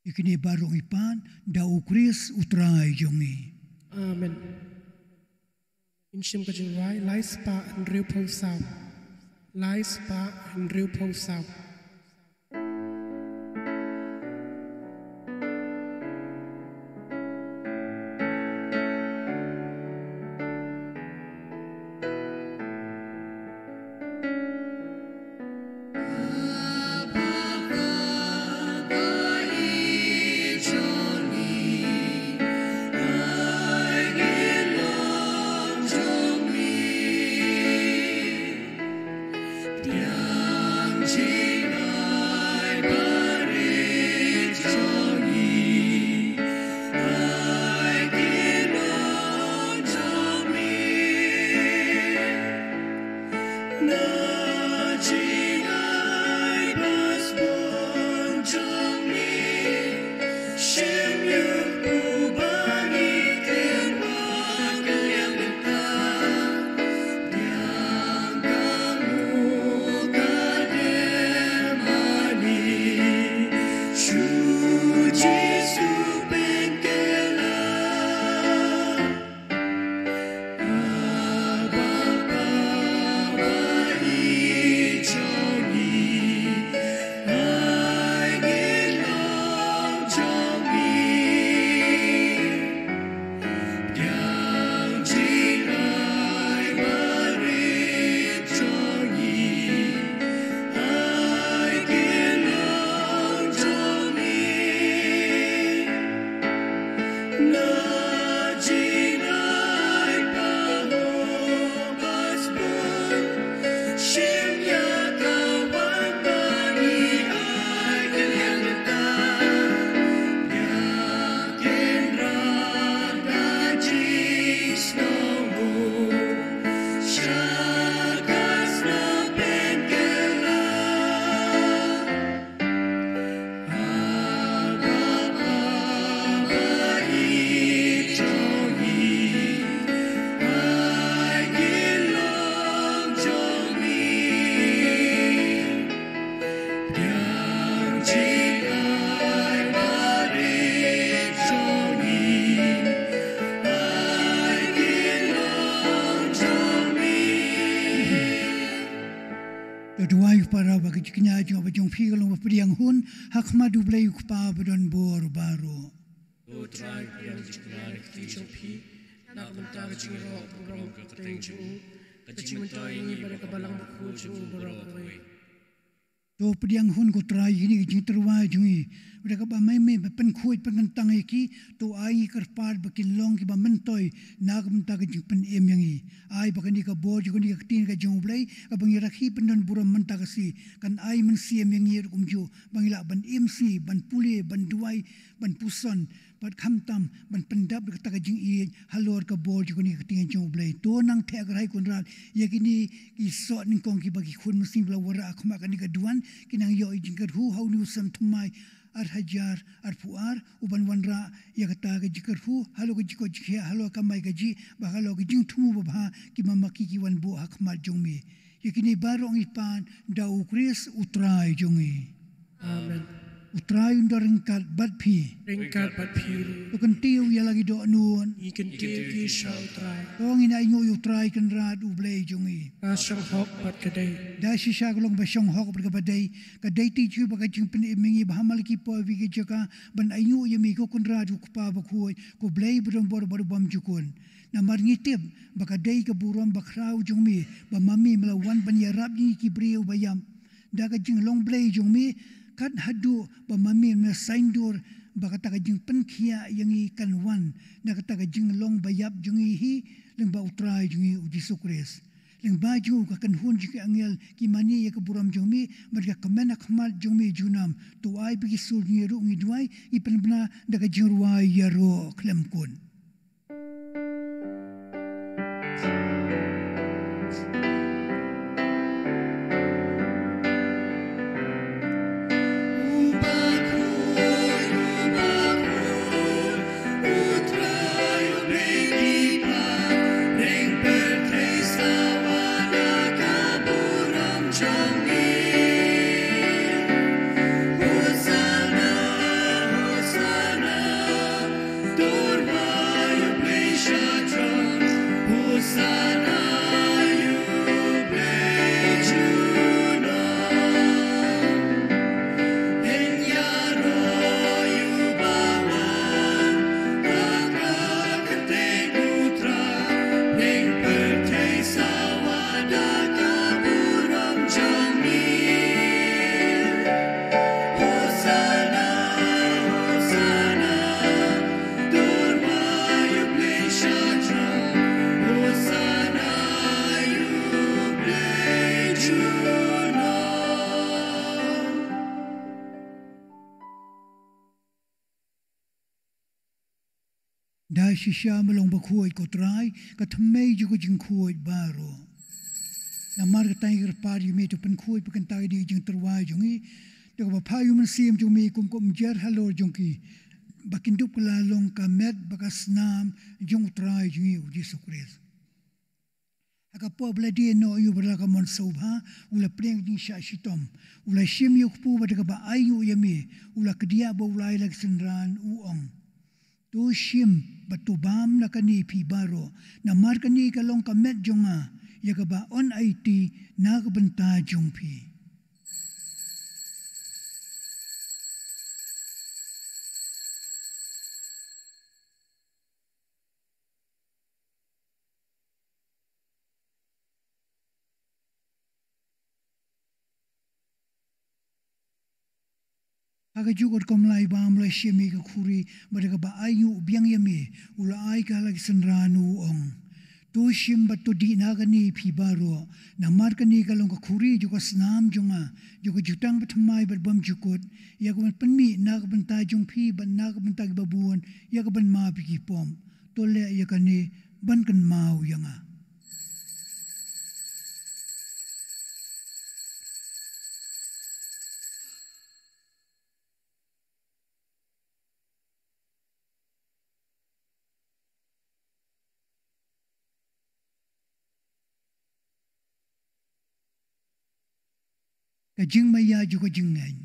Ïa kine baroh ngi pan da U Khrist U Trai jong ngi. Amen. Ngin shim ka jingrwai lai spah hynriewphew saw. Lai spah hynriewphew saw. To duwai u para ba ka jingkñia jong ba jong phi ka long ba pdiang hun ha khmat U Blei U Kpa ba don bor baroh. To Trai, pdiang jingkñia ïa ka kti jong phi na ka bynta ka jingïaroh burom ka kyrteng jong u, ka jingmyntoi ïa ngi bad ka balang bakhuid jong u baroh kawei. To pdiang hun ko Trai ïa kine ki jingtyrwa jong ngi. Bad kaba me me ba pynkhuid pynkyntang ïa ki, to ai ngi kyrpad ba kin long kiba myntoi na ka bynta ka jingpynim ïa ngi. Ai ba kane ka bor jong kane ka ktien ka jong U Blei kaba ngi rakhe pyndon burom mynta ka sngi kan ai mynsiem ïa ngi ruh kumjuh ba ngi lah ban im sngi, ban pule, ban duwai, ban puson, bad khamtam ban pyndap da kata ka jingïeit halor ka bor jong kane ka ktien jong U Blei. To nang theh kyrhai Kynrad ïa kine ki soh nyngkong kiba ki khun mynsiem ba la wanrah ha khmat kane ka duwan, ki nang ïoh ïa ka jingkyrkhu ha une u snem thymmai ar hajar arphew ar, u ban wanrah ïa kata ka jingkyrkhu halor ka jingkoit jingkhiah, halor ka kamai kajih bad halor ka jingthmu babha kiba ma ki ki wan buh ha khmat jong me. Ïa kine baroh ngi pan da U Khrist U Trai jong ngi. Amen. U Trai un don ryngkat bad phi. Ryngkat bad phi ruh. To kyntiew ïa la ki dohnud. Ngi kyntiew ki sha U Trai. To ngin ainguh ïa U Trai Kynrad U Blei jong ngi. Ka shong hok bad ka dei. Da shisha ka long ba shong hok bad kaba dei. Ka dei te jong ba ka jingpynim ïa ngi ba ha man la ki por bad ki jaka ban ainguh ïa me ko Kynrad U Kpa bakhuid, ko Blei ba don bor bad u bymjukut. Namar ngi tip ba ka dei ka burom bakhraw jong me ba ma me me la wan ban ïarap ïa ngi ki briew ba ïap. Da ka jinglong Blei jong me, kat haduh ba ma me me saindur ba kata ka jingpynkhiah ïa ngi kan wan da kata ka jinglong ba ïap jong ngi hi lyngba U Trai jong ngi U Jisu Khrist. Lyngba jong u ka kynhun jong ki angel ki mane ïa ka burom jong me bad ka kmen ha khmat jong me junom. To ai ba ki sur jong ngi ruh ngi duwai, ngi pynbna da ka jingrwai ïaroh khlem kut. Da shisha me long bakhuid, ko Trai, ka thymmei jong ka jingkhuid baroh. Namar kata ngi kyrpad ïa me, to pynkhuid pynkyntait ïa ka jingtyrwa jong ngi da kaba phah ïa u Mynsiem jong me kum ka umjer halor jong ki, ba kin dup kylla long ka met bad ka snam jong u Trai jong ngi u Jisu Khrist. Ha ka por ba la die noh ïa u ba la ka mon sngewbha, u la pdiang jingshah shitom, u la shim ïa u kpu bad da kaba ainguh ïa me, u la kdiah bad u la ai la ka synran, u ong: To shim bad to bam na kane phi baroh, namar kane ka long ka met jong nga, ïa kaba yn aiti na ka bynta jong phi. Ha kajuh ka rukom lai bam u la shim ïa ka khuri bad da kaba ainguh biang ïa me, u la ai ka ha la ki synran, u ong: To shim bad to dih na kane phi baroh, namar kane ka long ka khuri jong ka snam jong nga, jong ka jutang bathymmai bad bymjukut, ïa ka ban pynmih na ka bynta jong phi bad na ka bynta kiba bun, ïa ka ban map ïa ki pop. To leh ïa kane ban kynmaw ïa nga. Ka jingmaïa jong ka jingngeit.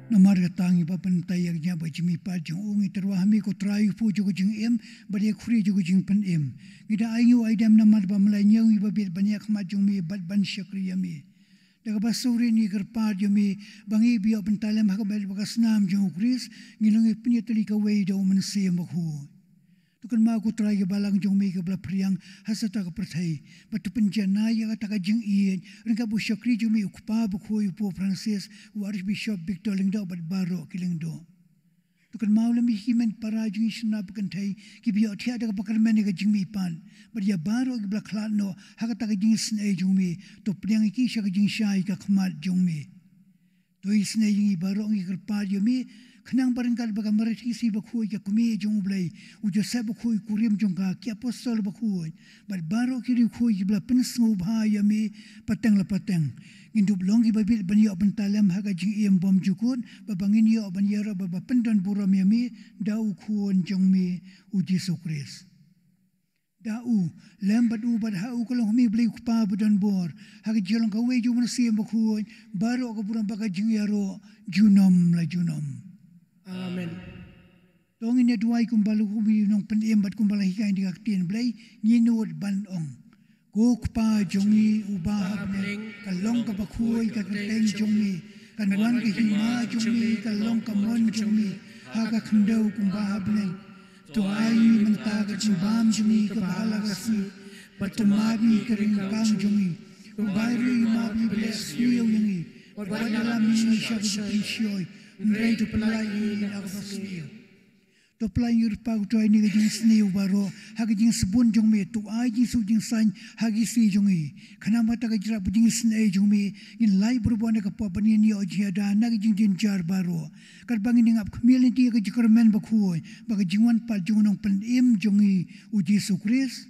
Namar kata ngi ba pyntai ïa ka jingïap bad jingmihpat jong u, ngi tyrwa ha me ko Trai u kpu jong ka jingim bad ïa ka khuri jong ka jingpynim. Ngi da ainguh aidem namar ba me la ñiew ngi ba bit ban ïakhmat jong me bad ban shakri ïa me. Da kaba sngewrit ngi kyrpad ïa me ba ngi ba ïoh bynta lem ha ka met bad ka snam jong u Khrist, ngi long ngi pynïatylli kawei da u Mynsiem Bakhuid. To kynmaw ko Trai ïa ka balang jong me kaba la phriang ha sata ka pyrthei, bad to pynjanai ïa kata ka jingïeit ryngkat bad u shakri jong me u Kpa Bakhuid u Pope Francis, u Archbishop Victor Lyngdoh bad baroh ki lyngdoh. To kynmaw lem ïa ki hynmen para jong ngi shnong ba kynthei kiba ïohthiah da kaba kyrmen ïa ka jingmihpat, bad ïa baroh kiba la khlad noh ha kata ka jingisynei jong me, to pdiang ïa ki sha ka jingshai ka khmat jong me. To isynei ïa ngi baroh, ngi kyrpad ïa me, khnang ba ryngkat bad ka Mari Theisotti Bakhuid ka kmie jong U Blei, u Joseph Bakhuid u kurim jong ka, ki apostol bakhuid, bad baroh ki riewkhuid kiba la pynsngewbha ïa me pateng la pateng, ngin dup long kiba bit ban ïoh bynta lem ha ka jingim bymjukut, bad ba ngin ïoh ban ïaroh bad ba pyndon burom ïa me da u Khun jong me u Jisu Khrist. Da u, lem bad u, bad ha u ka long ha me Blei u Kpa badonbor, ha ka jinglong kawei jong u Mynsiem Bakhuid, baroh ka burom bad ka jingïaroh junom la junom. Amen. To ngin ïa duwai kumba la hukum ïa u nongpynim bad kumba la hikai da ka ktien Blei, ngin nud ban ong: Ko Kpa jong ngi uba ha bneng, ka long kaba khuid ka kyrteng jong me, kan wan ka hima jong me, ka long ka mon jong me ha ka khyndew kumba ha bneng. To ai ngi mynta ka jingbam jong ngi kaba ha la ka sngi, bad to map ïa ka ryngkang jong ngi, kumba ruh ngi map ïa kiba leh sniew ïa ngi, bad wat ïalam ïa ngi sha ka jingpynshoi, hynrei to pynlait ïa ngi na kaba sniew. To pynlait ïa ngi, Kpa, ko Trai, na ka jingsniew baroh ha ka jingsbun jong me. To ai jingsuk jingsaiñ ha ki sngi jong ngi, khnang ba da ka jingïarap bad jingsnei jong me ngin lait barabor na ka pop bad ngin ïoh jingïada na ka jingjynjar baroh, katba ngin ïangap khmih lynti ïa ka jingkyrmen bakhuid bad ka jingwan pat jong u Nongpynim jong ngi, u Jisu Khrist.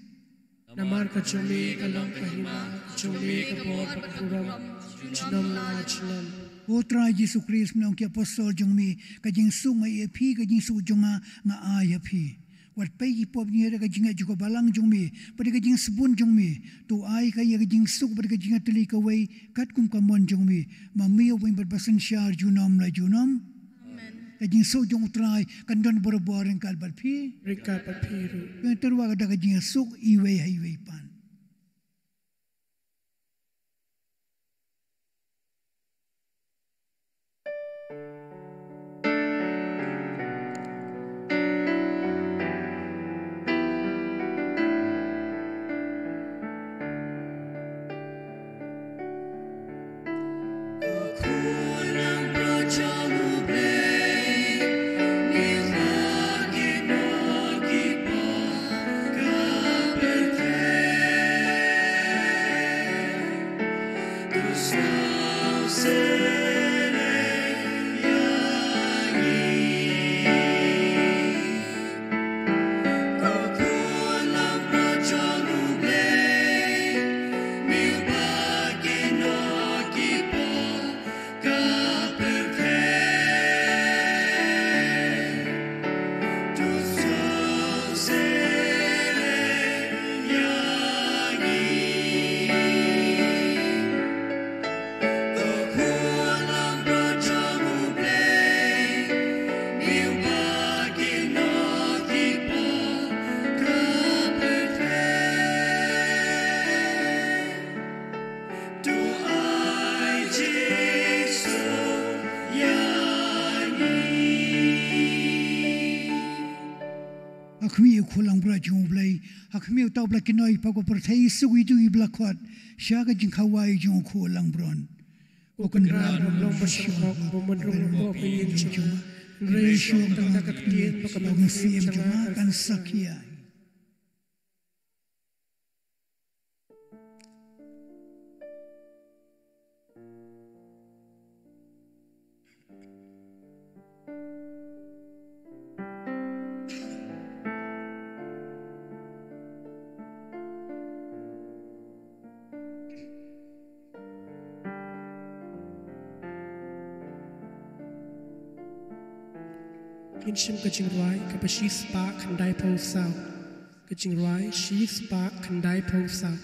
Namar ka jong me ka long ka hima, ka jong me ka bor bad ka burom, junom la junom. Ko Trai Jisu Khrist, me la ong ïa ki apostol jong me, ka jingsuk nga ïoh ïa phi, ka jingsuk jong nga nga ai ïa phi. Wat peit ïa ki pop jong ngi da ka jingngeit jong ka balang jong me bad ka jingsbun jong me. To ai ka ïa ka jingsuk bad ka jingïatylli kawei katkum ka mon jong me. Ma me u ba ïeit bad ba synshar junom la junom. Amen. Ka jingsuk jong u Trai kan don barabor ryngkat bad phi. Ryngkat bad phi ruh. Phin ïatyrwa ka da ka jingsuk iwei ha iwei pat. Ha khmih u khun langbrot jong U Blei, ha khmih uta uba la kynnoh ïa phi ha ka pyrthei, suk ïa kiba la khot sha ka jingkhawai jong u khun langbrot. Ko Kynrad, long ba shong hok, ba mon rung ba ka ïing jong nga, hynrei shuh tang da ka ktien bad ka mynsiem jong nga kan sakhia. Ngin shim ka jingrwai kaba shispah khyndaiphew saw. Ka jingrwai shispah khyndaiphew saw.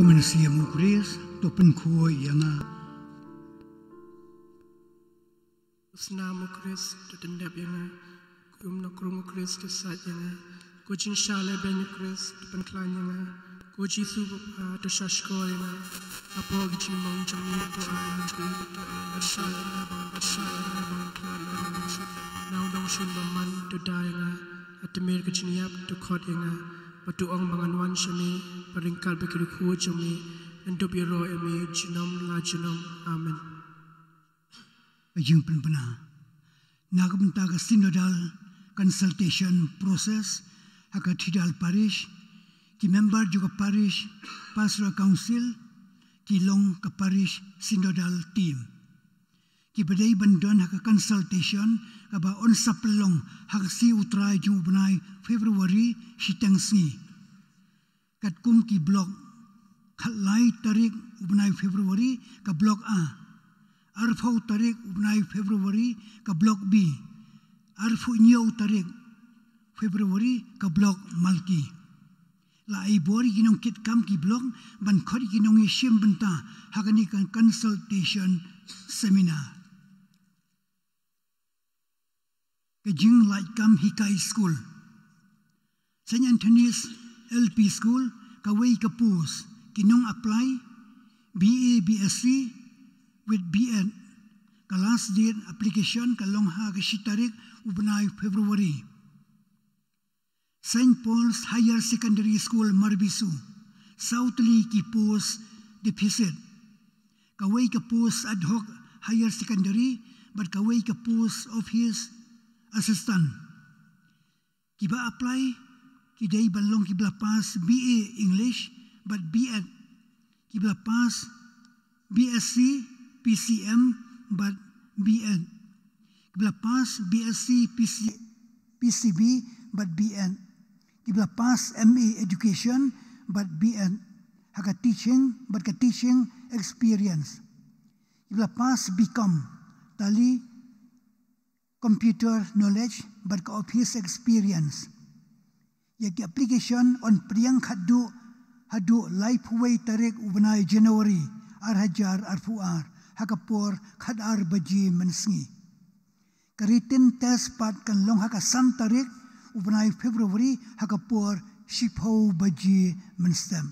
Mynsiem u Khrist, to pynkhuid ïa nga. Snam u Khrist, to pyndep ïa nga. Kum na krung u Khrist, to sait ïa nga. Ko jingshah lehbeiñ u Khrist, to pynkhlaiñ ïa nga. Ko Jisu Baba, to shahshkor ïa nga. Hapoh ki jingmong jong ngi, to ai ïa nga. To ai ïa nga. To ai ïa nga. To ai ïa nga. Na u nongshun bymman, to da ïa nga. Ha tmier ka jingïap, to khot ïa nga. Bad to ong ba ngan wan sha me, bad ryngkat bad ki riewkhuid jong me, ngan dup ïaroh ïa me, junom la junom. Amen. Ka jingpynbna. Na ka bynta ka synodal consultation process, ha ka Thidaol Parish, ki member jong ka Parish Pastoral Council, ki long ka Parish Synodal Team. Ki ba dei ban don ha ka consultation, kaba yn sa pynlong ha ka sngi U Trai jong u bnai February shiteng sngi. Katkum ki block, khatlai tarik u bnai February ka block A, arphew tarik u bnai February ka block B, arphew hynñiew tarik February ka block Malki. La ai bor ïa ki nongkitkam ki block ban khot ïa ki nongïashim bynta ha kane ka consultation seminar. Ka jinglait kam hikai skul. Saint Anthony's L P School, kawei ka post, ki nong apply, B A, B S C with B Ed. Ka last date application ka long ha ka shi tarik u bnai February. Saint Paul's Higher Secondary School, Marbisu, saw tylli ki post deficit. Kawei ka post ad hoc higher secondary, bad kawei ka post office assistant. Ki ba apply, ki dei ban long ki ba la pass B A English, bad B Ed, ki ba la pass B S C P C M, bad B Ed, ki ba la pass B S C P C, P C B, bad B Ed, ki ba la pass M A Education, bad B Ed, ha ka teaching, bad ka teaching experience. Ki ba la pass B Com, tali computer knowledge, bad ka office experience. Ïa ki application yn pdiang khadduh haduh laiphew wei tarik u bnai January, ar hajar arphew ar, ha ka por khatar baje mynsngi. Ka written test pat kan long ha ka san tarik u bnai February, ha ka por shiphew baje mynstep.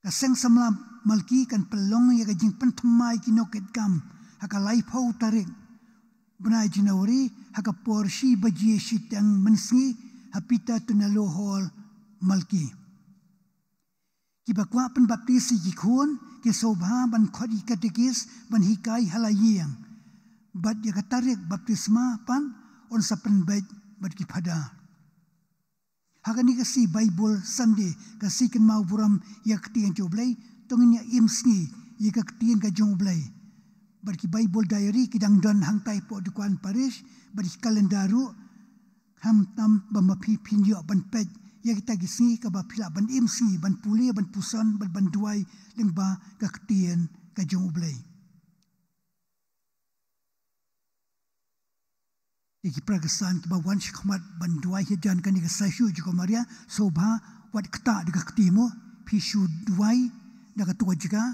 Ka Seng Samla Malki kan pynlong ïa ka jingpynthymmai ki nongkitkam ha ka laiphew tarik bnai January, ha ka por shi baje shiteng mynsngi, ha Peter Tunalo Hall, Malki. Ki ba kwah pynbaptis ïa ki khun, ki sngewbha ban khot ïa ki katekis ban hikai ha la ïing. Bad ïa ka tarik baptisma pat yn sa pynbeit bad ki phadar. Ha kane ka sngi Bible Sunday, ka sngi kynmaw burom ïa ka ktien jong U Blei, to ngin ïa im sngi ïa ka ktien ka jong U Blei. Bad ki Bible diary ki dang don hangtai hapoh dukan parish, bad ki calendar ruh, khamtam ba ma phi phin ïoh ban peit ïa kita ki sngi kaba phi lah ban im sngi, ban pule, ban puson, bad ban duwai lyngba ka ktien ka jong U Blei. Ïa ki para kyrsan ki ba wan shakhmat ban duwai hajan kane ka Saichu jong ka Maria, sngewbha wat ktah da ka kti mo, phi shu duwai da kato ka jaka,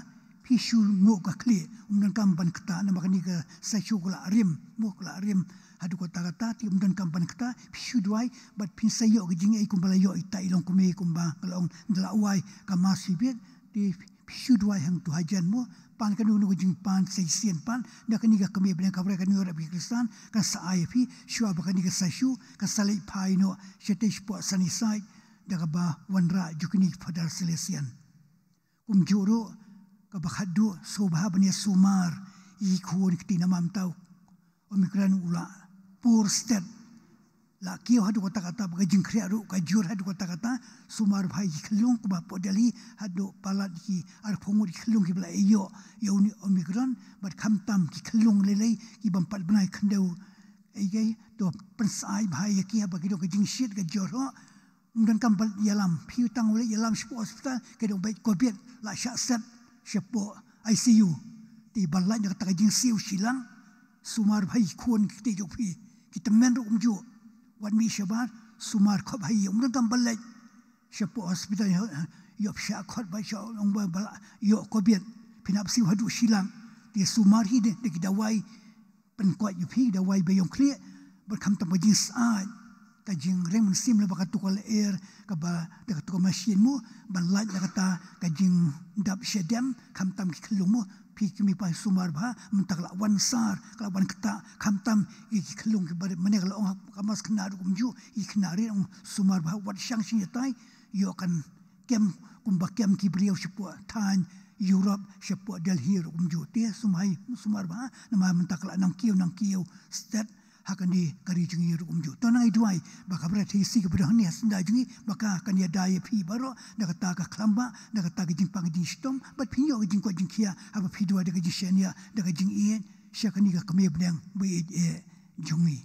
phi shu nguh ka khlieh, ym donkam ban ktah, namar kane ka Saichu ka la rim mo, ka la rim haduh katta katta, te ym donkam ban ktah, phi shu duwai, bad phin sa ïoh ka jingïeit kumba la ïoh ita i longkmie, kumba ka la ong, da la wai ka Mass phi bit, te phi shu duwai hangto hajan mo, pan kano kano ka jingpan sa shisien pat, da kane ka kmie bneng kaba rai ka New Year ïa phi Khristan, kan sa ai ïa phi, shuwa ba kane ka Saichu ka sa leit phai noh shatei shapoh Sunnyside, da kaba wanrah jong kine ki Father Salesian. Kumjuh ruh, kaba khatduh, sngewbha ban ïa sumar ïa ki khun ki kti, namar mynta u Omicron u la pur stet. La kiew haduh katta katta, ba ka jingkhriat ruh ka jur haduh katta katta. Sumar bha ïa ki khyllung, kumba hapoh Delhi haduh palat ki arphew ngut ki khyllung kiba la ïoh ïa une u Omicron, bad khamtam ki khyllung lei lei ki bym pat bnai khyndew. Ei, ei, to pynsyaid bha ïa ki haba ki don ka jingshit ka jor hok. Ym donkam ban ïalam, phi tang u leit ïalam shapoh hospital, ka dei beit covid, la shah set shapoh I C U. Te ban lait na kata ka jingsiew shiliang, sumar bha ïa ki khun ki kti jong phi, ki tymmen ruh kumjuh. Wat mih shabar, sumar khop bha ïa, ym donkam ban leit shapoh hospital, ïa, ïoh pisa khot ba sha ong ba ba la ïoh covid. Phin ap siew haduh shilak. Te sumar hi de de ki dawai pynkoit ïa phi, dawai ba ïong khlieh. Bad khamtam ka jingsyaid, ka jingreng mynsiem lem bad katu ka lyer kaba da katu ka machine mo, ban lait na kata ka jingdap shadem, khamtam ki khyllung mo. Phi kmie pa sumar bha, mynta ka la wan sar, ka la wan ktah, khamtam ïa ki khyllung kiba rit, mane ka la ong ka mas khynnah ruh kumjuh, ïa ki khynnah rit ong sumar bha, wat shang shin ïatai, ïoh kan kem kumba kem ki briew shapoh thaiñ Europe, shapoh Delhi ruh kumjuh. Te sumai sumar bha, namar mynta ka la nang kiew nang kiew stet ha kane ka ri jong ngi ruh kumjuh. To nang ai duwai ba ka bret hi si ka bret ha kane ha syndah jong ngi, ba ka kan ïada ïa phi baroh da kata ka khlambah, da kata ka jingpang ka jingshitom, bad phin ïoh ka jingkoit jingkhiah haba phi duwai da ka jingshaniah, da ka jingïeit sha kane ka kmie bneng ba ïeit eh jong ngi.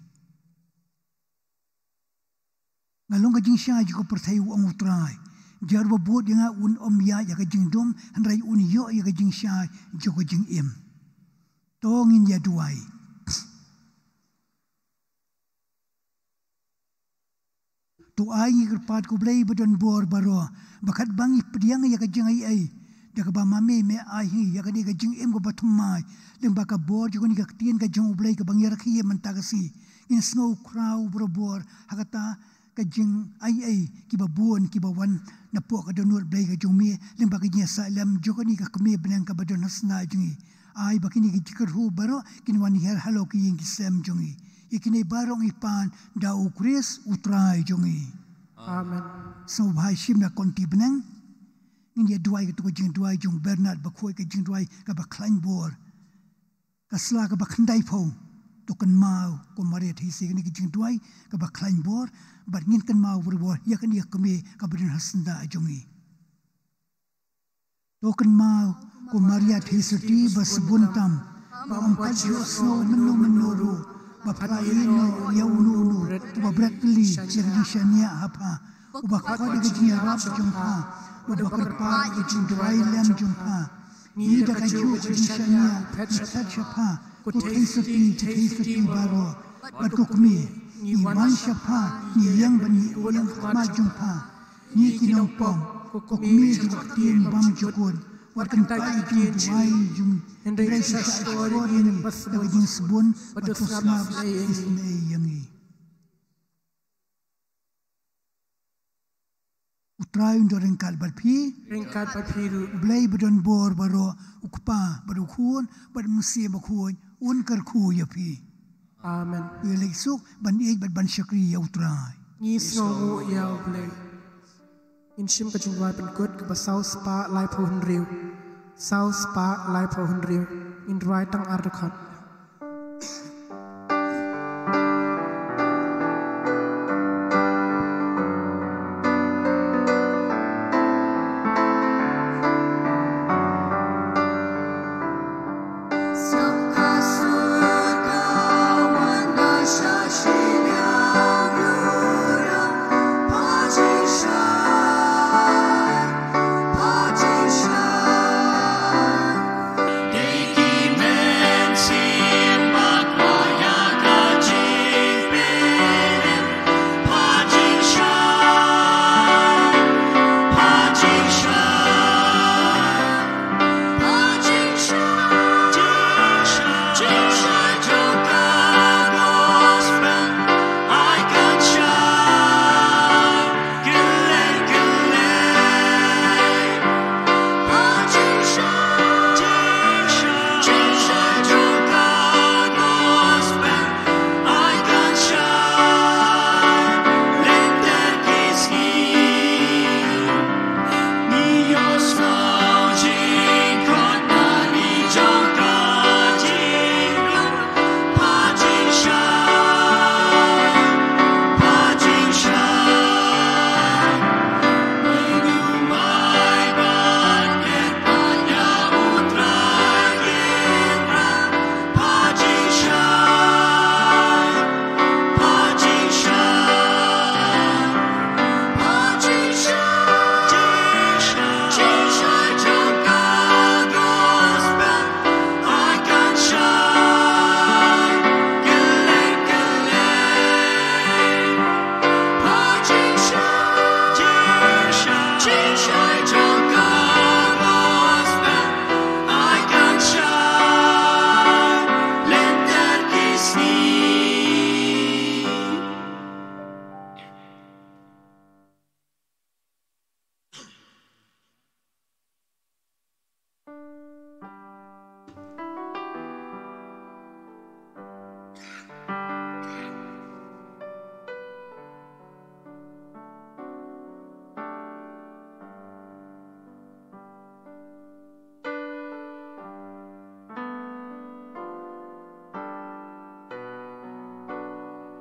Nga long ka jingshai jong ka pyrthei, u ong U Trai. Jar ba bud ïa nga un ym ïaid ïa ka jingdum, hynrei un ïoh ïa ka jingshai jong ka jingim. To ngin ïa duwai. To ai ngi kyrpad ko Blei ba don bor baroh, ba katba ngi pdiang ïa ka jingaiei da kaba ma me me ai ngi ïa kane ka jingim kaba thymmai, lyngba ka bor jong kane ka ktien ka jong U Blei kaba ngi rakhe ïa mynta ka sngi. Ngin sngew khraw barabor ha kata ka jingaiei kiba bun kiba wan napoh ka dohnud Blei ka jong me, lyngba ka jingïasaid lem jong kane ka kmie bneng kaba don ha syndah jong ngi. Ai ba kine ki jingkyrhuh baroh kin wan hiar halor ki ïing ki sem jong ngi. Ïa kine baroh ngi pan da U Khrist U Trai jong ngi. Amen. Sngewbha shim na konti bneng. Ngin ïa duwai katu ka jingduwai jong Bernard Bakhuid, ka jingduwai kaba khlaiñ bor. Ka sla kaba khyndaiphew. To kynmaw ko Maria Theisotti, kane ka jingduwai kaba khlaiñ bor, bad ngin kynmaw barabor ïa kane ka kmie kaba don ha syndah jong ngi. To kynmaw ko Maria Theisotti ba sbun tam, ba ym pat ju sngew mynno mynno ruh ba pha la ïehnoh ïa uno uno uba bret tylli ïa ka jingshaniah ha pha, uba khot ïa ka jingïarap jong pha, uba kyrpad ïa ka jingduwai lem jong pha. Ngi da kajuh ka jingshaniah ngi phet sha pha, ko Theisotti, Theisotti baroh, bad ko kmie, ngi wan sha pha, ngi ïeng bad ngi ïeng ha khmat jong pha. Ngi ki nongpop, ko kmie jong ka ktien bymjukut, wat kyntait ïa ki jingduwai jong ngi, hynrei sa shah shkor ïa ngi da ka jingsbun bad to sngap isynei ïa ngi. U Trai un don ryngkat bad phi. Ryngkat bad phi ruh. U Blei ba don bor baroh, U Kpa bad U Khun bad U Mynsiem Bakhuid un kyrkhu ïa phi. Amen. Ïa leit suk ban ïeit bad ban shakri ïa U Trai. Ngi sngewnguh ïa U Blei. Ngin shim ka jingduwai pynkut kaba saw spah laiphew hynriew. Saw spah laiphew hynriew. Ngin duwai tang ar dkhot.